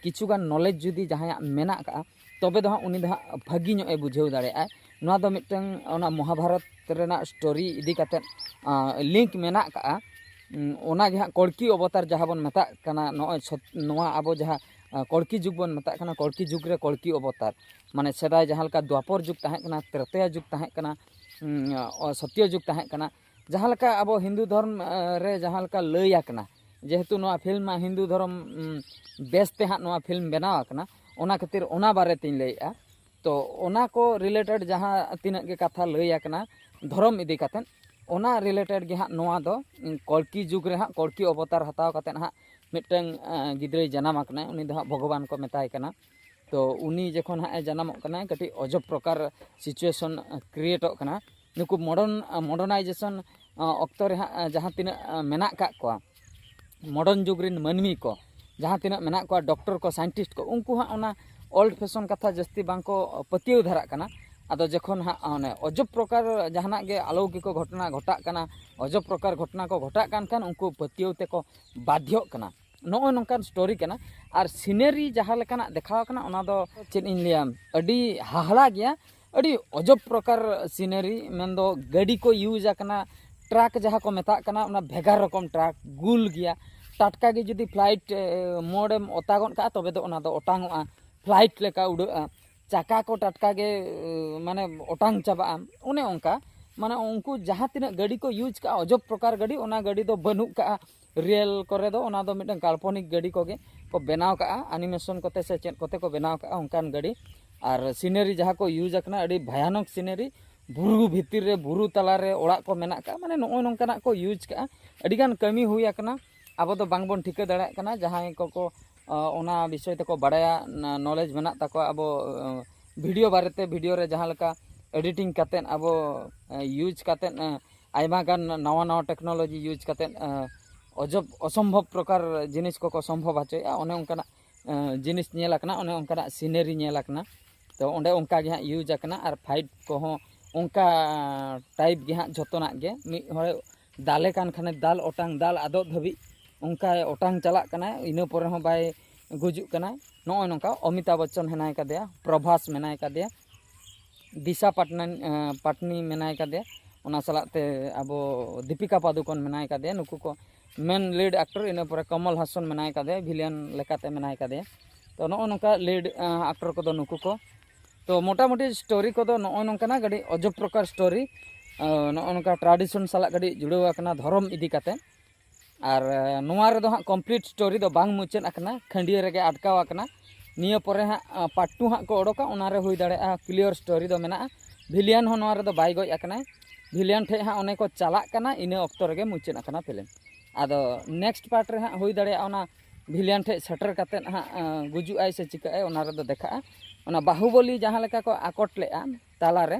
ᱠᱤᱪᱷᱩᱜᱟᱱ ᱱᱚᱞᱮᱡᱽ ᱡᱩᱫᱤ ᱡᱟᱦᱟᱸᱭᱟᱜ ᱢᱮᱱᱟᱜ ᱠᱟᱜᱼᱟ, ᱛᱚᱵᱮ ᱫᱚ ᱦᱟᱸᱜ ᱩᱱᱤ ᱫᱚ ᱦᱟᱸᱜ ᱵᱷᱟᱹᱜᱤ ᱧᱚᱜ ᱮ ᱵᱩᱡᱷᱟᱹᱣ ᱫᱟᱲᱮᱭᱟᱜᱼᱟᱭ᱾ ᱱᱚᱣᱟ ᱫᱚ ᱢᱤᱫᱴᱟᱝ ᱚᱱᱟ ᱢᱚᱦᱟᱵᱷᱟᱨᱚᱛ ᱨᱮᱱᱟᱜ ᱥᱴᱳᱨᱤ ᱤᱫᱤ ᱠᱟᱛᱮᱫ ᱞᱤᱝᱠ ᱢᱮᱱᱟᱜ ᱠᱟᱜᱼᱟ᱾ ᱚᱱᱟ ᱜᱮ ᱦᱟᱸᱜ ᱠᱚᱲᱠᱤ ᱚᱵᱚᱛᱟᱨ ᱡᱟᱦᱟᱸ ᱵᱚᱱ ᱢᱮᱛᱟᱜ ᱠᱟᱱᱟ, ᱱᱚᱜᱼᱚᱭ ᱱᱚᱣᱟ ᱟᱵᱚ ᱡᱟᱦᱟᱸ ᱠᱚᱲᱠᱤ ᱡᱩᱜᱽ ᱵᱚᱱ ᱢᱮᱛᱟᱜ ᱠᱟᱱᱟ, ᱠᱚᱲᱠᱤ ᱡᱩᱜᱽ ᱨᱮ ᱠᱚᱲᱠᱤ ᱚᱵᱚᱛᱟᱨ, ᱢᱟᱱᱮ ᱥᱮᱫᱟᱭ ᱡᱟᱦᱟᱸ ᱞᱮᱠᱟ ᱫᱣᱟᱯᱚᱨ ᱡᱩᱜᱽ ᱛᱟᱦᱮᱸ ᱠᱟᱱᱟ, ᱛᱨᱮᱛᱚᱭᱟ ᱡᱩᱜᱽ ᱛᱟᱦᱮᱸ ᱠᱟᱱᱟ, ᱥᱚᱛᱭᱚ ᱡᱩᱜᱽ ᱛᱟᱦᱮᱸ ᱠᱟᱱᱟ, ᱡᱟᱦᱟᱸ ᱞᱮᱠᱟ ᱟᱵᱚ ᱦᱤᱱᱫᱩ ᱫᱷᱚᱨᱢ ᱨᱮ ᱡᱟᱦᱟᱸ ᱞᱮᱠᱟ ᱞᱟᱹᱭ ᱟᱠᱟᱱᱟ, ᱡᱮᱦᱮᱛᱩ ᱱᱚᱣᱟ ᱯᱷᱤᱞᱢ ᱢᱟ ᱦᱤᱱᱫᱩ ᱫᱷᱚᱨᱚᱢ ᱵᱮᱥ ᱛᱮ ᱦᱟᱸᱜ ᱱᱚᱣᱟ ᱯᱷᱤᱞᱢ ᱵᱮᱱᱟᱣ ᱟᱠᱟᱱᱟ, ᱚᱱᱟ ᱠᱷᱟᱹᱛᱤᱨ ᱚᱱᱟ ᱵᱟᱨᱮ ᱛᱤᱧ ᱞᱟᱹᱭᱮᱜᱼᱟ᱾ ᱛᱚ ᱚᱱᱟ ᱠᱚ ᱨᱤᱞᱮᱴᱮᱰ ᱡᱟᱦᱟᱸ ᱛᱤᱱᱟᱹᱜ ᱜᱮ ᱠᱟᱛᱷᱟ ᱞᱟᱹᱭ ᱟᱠᱟᱱᱟ ᱫᱷᱚᱨᱚᱢ ᱤᱫᱤ ᱠᱟᱛᱮᱫ, ᱚᱱᱟ ᱨᱤᱞᱮᱴᱮᱰ ᱜᱮ ᱦᱟᱸᱜ ᱱᱚᱣᱟ ᱫᱚ᱾ ᱠᱚᱞᱠᱤ ᱡᱩᱜᱽ ᱨᱮ ᱦᱟᱸᱜ ᱠᱚᱞᱠᱤ ᱚᱵᱚᱛᱟᱨ ᱦᱟᱛᱟᱣ ᱠᱟᱛᱮᱫ ᱦᱟᱸᱜ ᱢᱤᱫᱴᱟᱝ ᱜᱤᱫᱽᱨᱟᱹᱭ ᱡᱟᱱᱟᱢ ᱟᱠᱟᱱᱟᱭ, ᱩᱱᱤ ᱫᱚ ᱦᱟᱸᱜ ᱵᱷᱚᱜᱚᱵᱟᱱ ᱠᱚ ᱢᱮᱛᱟᱭ ᱠᱟᱱᱟ᱾ ᱛᱚ ᱩᱱᱤ ᱡᱚᱠᱷᱚᱱ ᱦᱟᱸᱜ ᱮ ᱡᱟᱱᱟᱢᱚᱜ ᱠᱟᱱᱟᱭ, ᱠᱟᱹᱴᱤᱡ ᱚᱡᱚᱵ ᱯᱨᱚᱠᱟᱨ ᱥᱤᱪᱩᱭᱮᱥᱚᱱ ᱠᱨᱤᱭᱮᱴᱚᱜ ᱠᱟᱱᱟ᱾ ᱱᱩᱠᱩ ᱢᱚᱰᱟᱨᱱ ᱢᱚᱰᱟᱨᱱᱟᱭᱡᱮᱥᱚᱱ ᱚᱠᱛᱚ ᱨᱮ ᱦᱟᱸᱜ ᱡᱟᱦᱟᱸ ᱛᱤᱱᱟᱹᱜ ᱢᱮᱱᱟᱜ ᱠᱟᱜ ᱠᱚᱣᱟ, ᱢᱚᱰᱟᱨᱱ ᱡᱩᱜᱽ ᱨᱮᱱ ᱢᱟᱹᱱᱢᱤ ᱠᱚ ᱡᱟᱦᱟᱸ ᱛᱤᱱᱟᱹᱜ ᱢᱮᱱᱟᱜ ᱠᱚᱣᱟ, ᱰᱚᱠᱴᱚᱨ ᱠᱚ, ᱥᱟᱭᱮᱱᱴᱤᱥᱴ ᱠᱚ, ᱩᱱᱠᱩ ᱦᱟᱸᱜ ᱚᱱᱟ ᱳᱞᱰ ᱯᱷᱮᱥᱚᱱ ᱠᱟᱛᱷᱟ ᱡᱟᱹᱥᱛᱤ ᱵᱟᱝ ᱠᱚ ᱯᱟᱹᱛᱭᱟᱹᱣ ᱫᱷᱟᱨᱟᱜ ᱠᱟᱱᱟ᱾ ᱟᱫᱚ ᱡᱚᱠᱷᱚᱱ ᱦᱟᱸᱜ ᱚᱱᱮ ᱚᱡᱚᱵ ᱯᱨᱚᱠᱟᱨ ᱡᱟᱦᱟᱱᱟᱜ ᱜᱮ ᱟᱞᱚᱣᱠᱤᱠᱚ ᱜᱷᱚᱴᱚᱱᱟ ᱜᱷᱚᱴᱟᱜ ᱠᱟᱱᱟ, ᱚᱡᱚᱵ ᱯᱨᱚᱠᱟᱨ ᱜᱷᱚᱴᱚᱱᱟ ᱠᱚ ᱜᱷᱚᱴᱟᱜ ᱠᱟᱱ ᱠᱷᱟᱱ ᱩᱱᱠᱩ ᱯᱟᱹᱛᱭᱟᱹᱣ ᱛᱮᱠᱚ ᱵᱟᱫᱽᱫᱷᱚᱜ ᱠᱟᱱᱟ᱾ ᱱᱚᱜᱼᱚᱭ ᱱᱚᱝᱠᱟᱱ ᱥᱴᱳᱨᱤ ᱠᱟᱱᱟ᱾ ᱟᱨ ᱥᱤᱱᱟᱨᱤ ᱡᱟᱦᱟᱸ ᱞᱮᱠᱟᱱᱟᱜ ᱫᱮᱠᱷᱟᱣ ᱟᱠᱟᱱᱟ, ᱚᱱᱟ ᱫᱚ ᱪᱮᱫ ᱤᱧ ᱞᱟᱹᱭᱟ, ᱟᱹᱰᱤ ᱦᱟᱦᱟᱲᱟ ᱜᱮᱭᱟ᱾ ᱟᱹᱰᱤ ᱚᱡᱚᱵ ᱯᱨᱚᱠᱟᱨ ᱥᱤᱱᱟᱨᱤ, ᱢᱮᱱᱫᱚ ᱜᱟᱹᱰᱤ ᱠᱚ ᱤᱭᱩᱡᱽ ᱟᱠᱟᱱᱟ, ᱴᱨᱟᱠ ᱡᱟᱦᱟᱸ ᱠᱚ ᱢᱮᱛᱟᱜ ᱠᱟᱱᱟ, ᱚᱱᱟ ᱵᱷᱮᱜᱟᱨ ᱨᱚᱠᱚᱢ ᱴᱨᱟᱠ, ᱜᱩᱞ ᱜᱮᱭᱟ᱾ ᱴᱟᱴᱠᱟ ᱜᱮ ᱡᱩᱫᱤ ᱯᱷᱞᱟᱭᱤᱴ ᱢᱳᱰ ᱮᱢ ᱚᱛᱟ ᱜᱚᱫ ᱠᱟᱜᱼᱟ, ᱛᱚᱵᱮ ᱫᱚ ᱚᱱᱟ ᱫᱚ ᱚᱴᱟᱝᱚᱜᱼᱟ, ᱯᱷᱞᱟᱭᱤᱴ ᱞᱮᱠᱟ ᱩᱰᱟᱹᱜᱼᱟ᱾ ᱪᱟᱠᱟ ᱠᱚ ᱴᱟᱴᱠᱟ ᱜᱮ ᱢᱟᱱᱮ ᱚᱴᱟᱝ ᱪᱟᱵᱟᱜᱼᱟ, ᱚᱱᱮ ᱚᱱᱠᱟ᱾ ᱢᱟᱱᱮ ᱩᱱᱠᱩ ᱡᱟᱦᱟᱸ ᱛᱤᱱᱟᱹᱜ ᱜᱟᱹᱰᱤ ᱠᱚ ᱤᱭᱩᱡᱽ ᱠᱟᱜᱼᱟ, ᱚᱡᱚᱵ ᱯᱨᱚᱠᱟᱨ ᱜᱟᱹᱰᱤ, ᱚᱱᱟ ᱜᱟᱹᱰᱤ ᱫᱚ ᱵᱟᱹᱱᱩᱜ ᱠᱟᱜᱼᱟ᱾ ᱨᱮᱞ ᱠᱚᱨᱮ ᱫᱚ ᱚᱱᱟ ᱫᱚ ᱢᱤᱫᱴᱟᱝ ᱠᱟᱞᱯᱚᱱᱤᱠ ᱜᱟᱹᱰᱤ ᱠᱚᱜᱮ ᱠᱚ ᱵᱮᱱᱟᱣ ᱠᱟᱜᱼᱟ, ᱟᱱᱤᱢᱮᱥᱚᱱ ᱠᱚᱛᱮ ᱥᱮ ᱪᱮᱫ ᱠᱚᱛᱮ ᱠᱚ ᱵᱮᱱᱟᱣ ᱠᱟᱜᱼᱟ ᱚᱱᱠᱟᱱ ᱜᱟᱹᱰᱤ᱾ ᱟᱨ ᱥᱤᱱᱟᱨᱤ ᱡᱟᱦᱟᱸ ᱠᱚ ᱤᱭᱩᱡᱽ ᱟᱠᱟᱱᱟ, ᱟᱹᱰᱤ ᱵᱷᱟᱭᱟᱱᱚᱠ ᱥᱤᱱᱟᱨᱤ, ᱵᱩᱨᱩ ᱵᱷᱤᱛᱤᱨ ᱨᱮ, ᱵᱩᱨᱩ ᱛᱟᱞᱟᱨᱮ ᱚᱲᱟᱜ ᱠᱚ ᱢᱮᱱᱟᱜ ᱠᱟᱜᱼᱟ, ᱢᱟᱱᱮ ᱱᱚᱜᱼᱚᱭ ᱱᱚᱝᱠᱟᱱᱟᱜ ᱠᱚ ᱤᱭᱩᱡᱽ ᱠᱟᱜᱼᱟ᱾ ᱟᱹᱰᱤᱜᱟᱱ ᱠᱟᱹᱢᱤ ᱦᱩᱭ ᱟᱠᱟᱱᱟ, ᱟᱵᱚ ᱫᱚ ᱵᱟᱝᱵᱚᱱ ᱴᱷᱤᱠᱟᱹ ᱫᱟᱲᱮᱭᱟᱜ ᱠᱟᱱᱟ᱾ ᱡᱟᱦᱟᱸᱭ ᱠᱚᱠᱚ ᱚᱱᱟ ᱵᱤᱥᱚᱭ ᱛᱮᱠᱚ ᱵᱟᱲᱟᱭᱟ, ᱱᱚᱞᱮᱡᱽ ᱢᱮᱱᱟᱜ ᱛᱟᱠᱚᱣᱟ, ᱟᱵᱚ ᱵᱷᱤᱰᱤᱭᱳ ᱵᱟᱨᱮᱛᱮ, ᱵᱷᱤᱰᱤᱭᱳ ᱨᱮ ᱡᱟᱦᱟᱸ ᱞᱮᱠᱟ ᱮᱰᱤᱴᱤᱝ ᱠᱟᱛᱮᱫ ᱟᱵᱚ ᱤᱭᱩᱡᱽ ᱠᱟᱛᱮᱫ, ᱟᱭᱢᱟ ᱜᱟᱱ ᱱᱟᱣᱟ ᱱᱟᱣᱟ ᱴᱮᱠᱱᱳᱞᱚᱡᱤ ᱤᱭᱩᱡᱽ ᱠᱟᱛᱮᱫ ᱚᱡᱚᱵ ᱚᱥᱚᱢᱵᱷᱚᱵ ᱯᱨᱚᱠᱟᱨ ᱡᱤᱱᱤᱥ ᱠᱚᱠᱚ ᱥᱚᱢᱵᱷᱚᱵ ᱦᱚᱪᱚᱭᱮᱫᱼᱟ, ᱚᱱᱮ ᱚᱱᱠᱟᱱᱟᱜ ᱡᱤᱱᱤᱥ ᱧᱮᱞ ᱟᱠᱟᱱᱟ, ᱚᱱᱮ ᱚᱱᱠᱟᱱᱟᱜ ᱥᱤᱱᱟᱨᱤ ᱧᱮᱞ ᱟᱠᱟᱱᱟ᱾ ᱛᱚ ᱚᱸᱰᱮ ᱚᱱᱠᱟ ᱜᱮ ᱦᱟᱸᱜ ᱤᱭᱩᱡᱽ ᱟᱠᱟᱱᱟ᱾ ᱟᱨ ᱯᱷᱟᱭᱤᱴ ᱠᱚᱦᱚᱸ ᱚᱱᱠᱟ ᱴᱟᱭᱤᱯ ᱜᱮ ᱦᱟᱸᱜ ᱡᱷᱚᱛᱚᱱᱟᱜ ᱜᱮ, ᱢᱤᱫ ᱦᱚᱲᱮ ᱫᱟᱞᱮ ᱠᱟᱱ ᱠᱷᱟᱱᱮ ᱫᱟᱞ ᱚᱴᱟᱝ, ᱫᱟᱞ ᱟᱫᱚᱜ ᱫᱷᱟᱹᱵᱤᱡ ᱚᱱᱠᱟᱭ ᱚᱴᱟᱝ ᱪᱟᱞᱟᱜ ᱠᱟᱱᱟᱭ, ᱤᱱᱟᱹ ᱯᱚᱨᱮ ᱦᱚᱸ ᱵᱟᱭ ᱜᱩᱡᱩᱜ ᱠᱟᱱᱟ᱾ ᱱᱚᱜᱼᱚᱭ ᱱᱚᱝᱠᱟ ᱚᱢᱤᱛᱟᱵᱷ ᱵᱚᱪᱪᱚᱱ ᱦᱮᱱᱟᱭ ᱠᱟᱫᱮᱭᱟ, ᱯᱨᱚᱵᱷᱟᱥ ᱢᱮᱱᱟᱭ ᱠᱟᱫᱮᱭᱟ, ᱫᱤᱥᱟ ᱯᱟᱴᱱᱟ ᱯᱟᱴᱱᱤ ᱢᱮᱱᱟᱭ ᱠᱟᱫᱮᱭᱟ, ᱚᱱᱟ ᱥᱟᱞᱟᱜ ᱛᱮ ᱟᱵᱚ ᱫᱤᱯᱤᱠᱟ ᱯᱟᱫᱩᱠᱚᱱ ᱢᱮᱱᱟᱭ ᱠᱟᱫᱮᱭᱟ, ᱱᱩᱠᱩ ᱠᱚ ᱢᱮᱱ ᱞᱤᱰ ᱟᱠᱴᱚᱨ᱾ ᱤᱱᱟᱹ ᱯᱚᱨᱮ ᱠᱚᱢᱚᱞ ᱦᱟᱥᱚᱱ ᱢᱮᱱᱟᱭ ᱠᱟᱫᱮᱭᱟ, ᱵᱷᱤᱞᱤᱭᱟᱱ ᱞᱮᱠᱟᱛᱮ ᱢᱮᱱᱟᱭ ᱠᱟᱫᱮᱭᱟ᱾ ᱛᱚ ᱱᱚᱜᱼᱚ ᱱᱚᱝᱠᱟ ᱞᱤᱰ ᱟᱠᱴᱚᱨ ᱠᱚᱫᱚ ᱱᱩᱠᱩ ᱠᱚ᱾ ᱛᱚ ᱢᱚᱴᱟᱢᱩᱴᱤ ᱥᱴᱳᱨᱤ ᱠᱚᱫᱚ ᱱᱚᱜᱼᱚᱭ ᱱᱚᱝᱠᱟᱱᱟᱜ ᱟᱹᱰᱤ ᱚᱡᱚᱵ ᱯᱨᱚᱠᱟᱨ ᱥᱴᱳᱨᱤ᱾ ᱱᱚᱜᱼᱚ ᱱᱚᱝᱠᱟ ᱴᱨᱟᱰᱤᱥᱚᱱ ᱥᱟᱞᱟᱜ ᱠᱟᱹᱴᱤᱡ ᱡᱩᱲᱟᱹᱣ ᱟᱠᱟᱱᱟ, ᱫᱷᱚᱨᱚᱢ ᱤᱫᱤ ᱠᱟᱛᱮ᱾ ᱟᱨ ᱱᱚᱣᱟ ᱨᱮᱫᱚ ᱦᱟᱸᱜ ᱠᱚᱢᱯᱞᱤᱴ ᱥᱴᱳᱨᱤ ᱫᱚ ᱵᱟᱝ ᱢᱩᱪᱟᱹᱫ ᱟᱠᱟᱱᱟ, ᱠᱷᱟᱹᱱᱰᱭᱟᱹ ᱨᱮᱜᱮ ᱟᱴᱠᱟᱣ ᱟᱠᱟᱱᱟ᱾ ᱱᱤᱭᱟᱹ ᱯᱚᱨᱮ ᱦᱟᱸᱜ ᱯᱟᱨᱴ ᱴᱩ ᱦᱟᱸᱜ ᱠᱚ ᱚᱰᱚᱠᱟ, ᱚᱱᱟ ᱨᱮ ᱦᱩᱭ ᱫᱟᱲᱮᱭᱟᱜᱼᱟ ᱠᱞᱤᱭᱟᱨ ᱥᱴᱳᱨᱤ ᱫᱚ ᱢᱮᱱᱟᱜᱼᱟ᱾ ᱵᱷᱤᱞᱤᱭᱟᱱ ᱦᱚᱸ ᱱᱚᱣᱟ ᱨᱮᱫᱚ ᱵᱟᱭ ᱜᱚᱡ ᱟᱠᱟᱱᱟᱭ, ᱵᱷᱤᱞᱤᱭᱟᱱ ᱴᱷᱮᱡ ᱦᱟᱸᱜ ᱚᱱᱮ ᱠᱚ ᱪᱟᱞᱟᱜ ᱠᱟᱱᱟ, ᱤᱱᱟᱹ ᱚᱠᱛᱚ ᱨᱮᱜᱮ ᱢᱩᱪᱟᱹᱫ ᱟᱠᱟᱱᱟ ᱯᱷᱤᱞᱢ᱾ ᱟᱫᱚ ᱱᱮᱠᱥᱴ ᱯᱟᱨᱴ ᱨᱮ ᱦᱟᱸᱜ ᱦᱩᱭ ᱫᱟᱲᱮᱭᱟᱜᱼᱟ ᱚᱱᱟ ᱵᱷᱤᱞᱤᱭᱟᱱ ᱴᱷᱮᱡ ᱥᱮᱴᱮᱨ ᱠᱟᱛᱮᱫ ᱦᱟᱸᱜ ᱜᱩᱡᱩᱜ ᱟᱭ ᱥᱮ ᱪᱤᱠᱟᱹᱜ ᱟᱭ, ᱚᱱᱟ ᱨᱮᱫᱚ ᱫᱮᱠᱷᱟᱜᱼᱟ᱾ ᱚᱱᱟ ᱵᱟᱦᱩᱵᱚᱞᱤ ᱡᱟᱦᱟᱸ ᱞᱮᱠᱟ ᱠᱚ ᱟᱠᱚᱴ ᱞᱮᱫᱼᱟ ᱛᱟᱞᱟᱨᱮ,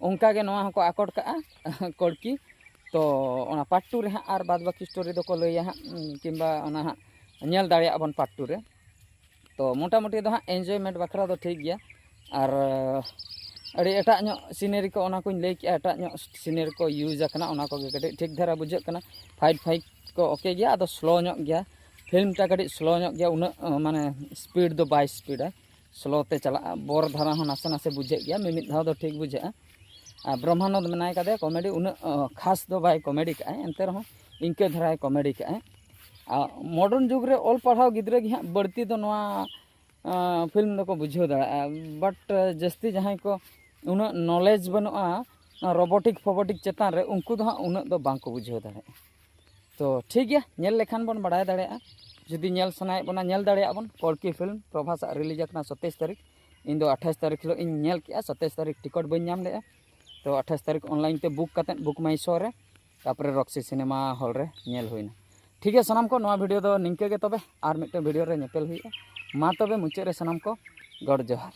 ᱚᱱᱠᱟ ᱜᱮ ᱱᱚᱣᱟ ᱦᱚᱸᱠᱚ ᱟᱠᱚᱴ ᱠᱟᱜᱼᱟ ᱠᱚᱲᱠᱤ᱾ ᱛᱚ ᱚᱱᱟ ᱯᱟᱨᱴ ᱴᱩ ᱨᱮ ᱦᱟᱸᱜ ᱟᱨ ᱵᱟᱫ ᱵᱟᱹᱠᱤ ᱥᱴᱳᱨᱤ ᱫᱚᱠᱚ ᱞᱟᱹᱭᱟ ᱦᱟᱸᱜ, ᱠᱤᱝᱵᱟ ᱚᱱᱟ ᱦᱟᱸᱜ ᱧᱮᱞ ᱫᱟᱲᱮᱭᱟᱜᱼᱟ ᱵᱚᱱ ᱯᱟᱨᱴ ᱴᱩ ᱨᱮ᱾ ᱛᱚ ᱢᱚᱴᱟᱢᱩᱴᱤ ᱫᱚ ᱦᱟᱸᱜ ᱮᱱᱡᱚᱭᱢᱮᱱᱴ ᱵᱟᱠᱷᱨᱟ ᱫᱚ ᱴᱷᱤᱠ ᱜᱮᱭᱟ᱾ ᱟᱨ ᱟᱹᱰᱤ ᱮᱴᱟᱜ ᱧᱚᱜ ᱥᱤᱱᱟᱨᱤ ᱠᱚ, ᱚᱱᱟ ᱠᱚᱧ ᱞᱟᱹᱭ ᱠᱮᱜᱼᱟ, ᱮᱴᱟᱜ ᱧᱚᱜ ᱥᱤᱱᱟᱨᱤ ᱠᱚ ᱤᱭᱩᱡᱽ ᱟᱠᱟᱱᱟ, ᱚᱱᱟ ᱠᱚᱜᱮ ᱠᱟᱹᱴᱤᱡ ᱴᱷᱤᱠ ᱫᱷᱟᱨᱟ ᱵᱩᱡᱷᱟᱹᱜ ᱠᱟᱱᱟ᱾ ᱯᱷᱟᱭᱤᱴ ᱯᱷᱟᱭᱤᱴ ᱠᱚ ᱳᱠᱮ ᱜᱮᱭᱟ, ᱟᱫᱚ ᱥᱞᱳ ᱧᱚᱜ ᱜᱮᱭᱟ᱾ ᱯᱷᱤᱞᱢ ᱴᱟ ᱠᱟᱹᱴᱤᱡ ᱥᱞᱳ ᱧᱚᱜ ᱜᱮᱭᱟ, ᱩᱱᱟᱹᱜ ᱢᱟᱱᱮ ᱥᱯᱤᱰ ᱫᱚ ᱵᱟᱭ ᱥᱯᱤᱰᱟ, ᱥᱞᱳ ᱛᱮ ᱪᱟᱞᱟᱜᱼᱟ᱾ ᱵᱳᱨ ᱫᱷᱟᱨᱟ ᱦᱚᱸ ᱱᱟᱥᱮ ᱱᱟᱥᱮ ᱵᱩᱡᱷᱟᱹᱜ ᱜᱮᱭᱟ, ᱢᱤᱢᱤᱫ ᱫᱷᱟᱣ ᱫᱚ ᱴᱷᱤᱠ ᱵᱩᱡᱷᱟᱹᱜᱼᱟ᱾ ᱟᱨ ᱵᱨᱚᱦᱢᱟᱱᱚᱱᱫ ᱢᱮᱱᱟᱭ ᱠᱟᱫᱮᱭᱟ ᱠᱚᱢᱮᱰᱤ, ᱩᱱᱟᱹᱜ ᱠᱷᱟᱥ ᱫᱚ ᱵᱟᱭ ᱠᱚᱢᱮᱰᱤ ᱠᱟᱜᱼᱟᱭ, ᱮᱱᱛᱮ ᱨᱮᱦᱚᱸ ᱤᱱᱠᱟᱹ ᱫᱷᱟᱨᱟᱭ ᱠᱚᱢᱮᱰᱤ ᱠᱟᱜᱼᱟᱭ᱾ ᱟᱨ ᱢᱚᱰᱟᱨᱱ ᱡᱩᱜᱽ ᱨᱮ ᱚᱞ ᱯᱟᱲᱦᱟᱣ ᱜᱤᱫᱽᱨᱟᱹ ᱜᱮ ᱦᱟᱸᱜ ᱵᱟᱹᱲᱛᱤ ᱫᱚ ᱱᱚᱣᱟ ᱯᱷᱤᱞᱢ ᱫᱚᱠᱚ ᱵᱩᱡᱷᱟᱹᱣ ᱫᱟᱲᱮᱭᱟᱜᱼᱟ, ᱵᱟᱴ ᱡᱟᱹᱥᱛᱤ ᱡᱟᱦᱟᱸᱭ ᱠᱚ ᱩᱱᱟᱹᱜ ᱱᱚᱞᱮᱡᱽ ᱵᱟᱹᱱᱩᱜᱼᱟ ᱨᱳᱵᱳᱴᱤᱠ ᱯᱷᱳᱵᱳᱴᱤᱠ ᱪᱮᱛᱟᱱ ᱨᱮ, ᱩᱱᱠᱩ ᱫᱚ ᱦᱟᱸᱜ ᱩᱱᱟᱹᱜ ᱫᱚ ᱵᱟᱝ ᱠᱚ ᱵᱩᱡᱷᱟᱹᱣ ᱫᱟᱲᱮᱭᱟᱜᱼᱟ᱾ ᱛᱚ ᱴᱷᱤᱠ ᱜᱮᱭᱟ, ᱧᱮᱞ ᱞᱮᱠᱷᱟᱱ ᱵᱚᱱ ᱵᱟᱲᱟᱭ ᱫᱟᱲᱮᱭᱟᱜᱼᱟ᱾ ᱡᱩᱫᱤ ᱧᱮᱞ ᱥᱟᱱᱟᱭᱮᱫ ᱵᱚᱱᱟ, ᱧᱮᱞ ᱫᱟᱲᱮᱭᱟᱜᱼᱟ ᱵᱚᱱ᱾ ᱠᱚᱞᱠᱤ ᱯᱷᱤᱞᱢ ᱯᱨᱚᱵᱷᱟᱥ ᱟᱜ ᱨᱤᱞᱤᱡᱽ ᱟᱠᱟᱱᱟ ᱥᱟᱛᱟᱥ ᱛᱟᱹᱨᱤᱠᱷ᱾ ᱤᱧ ᱫᱚ ᱟᱴᱷᱟᱥ ᱛᱟᱹᱨᱤᱠᱷ ᱦᱤᱞᱳᱜ ᱤᱧ ᱧᱮᱞ ᱠᱮᱜᱼᱟ, ᱥᱟᱛᱟᱥ ᱛᱟᱹᱨᱤᱠᱷ ᱴᱤᱠᱤᱴ ᱵᱟᱹᱧ ᱧᱟᱢ ᱞᱮᱜᱼᱟ᱾ ᱛᱚ ᱟᱴᱷᱟᱥ ᱛᱟᱹᱨᱤᱠᱷ ᱚᱱᱞᱟᱭᱤᱱ ᱛᱮ ᱵᱩᱠ ᱠᱟᱛᱮᱫ ᱵᱩᱠ ᱢᱟᱭ ᱥᱳ ᱨᱮ, ᱛᱟᱨᱯᱚᱨᱮ ᱨᱚᱠᱥᱤ ᱥᱤᱱᱮᱢᱟ ᱦᱚᱞ ᱨᱮ ᱧᱮᱞ ᱦᱩᱭᱱᱟ᱾ ᱴᱷᱤᱠ ᱜᱮᱭᱟ ᱥᱟᱱᱟᱢ ᱠᱚ, ᱱᱚᱣᱟ ᱵᱷᱤᱰᱤᱭᱳ ᱫᱚ ᱱᱤᱝᱠᱟᱹ ᱜᱮ, ᱛᱚᱵᱮ ᱟᱨ ᱢᱤᱫᱴᱮᱱ ᱵᱷᱤᱰᱤᱭᱳ ᱨᱮ ᱧᱮᱯᱮᱞ ᱦᱩᱭᱩᱜᱼᱟ᱾ ᱢᱟ ᱛᱚᱵᱮ ᱢᱩᱪᱟᱹᱫ ᱨᱮ ᱥᱟᱱᱟᱢ ᱠᱚ ᱜᱚᱰ ᱡᱚᱦᱟᱨ᱾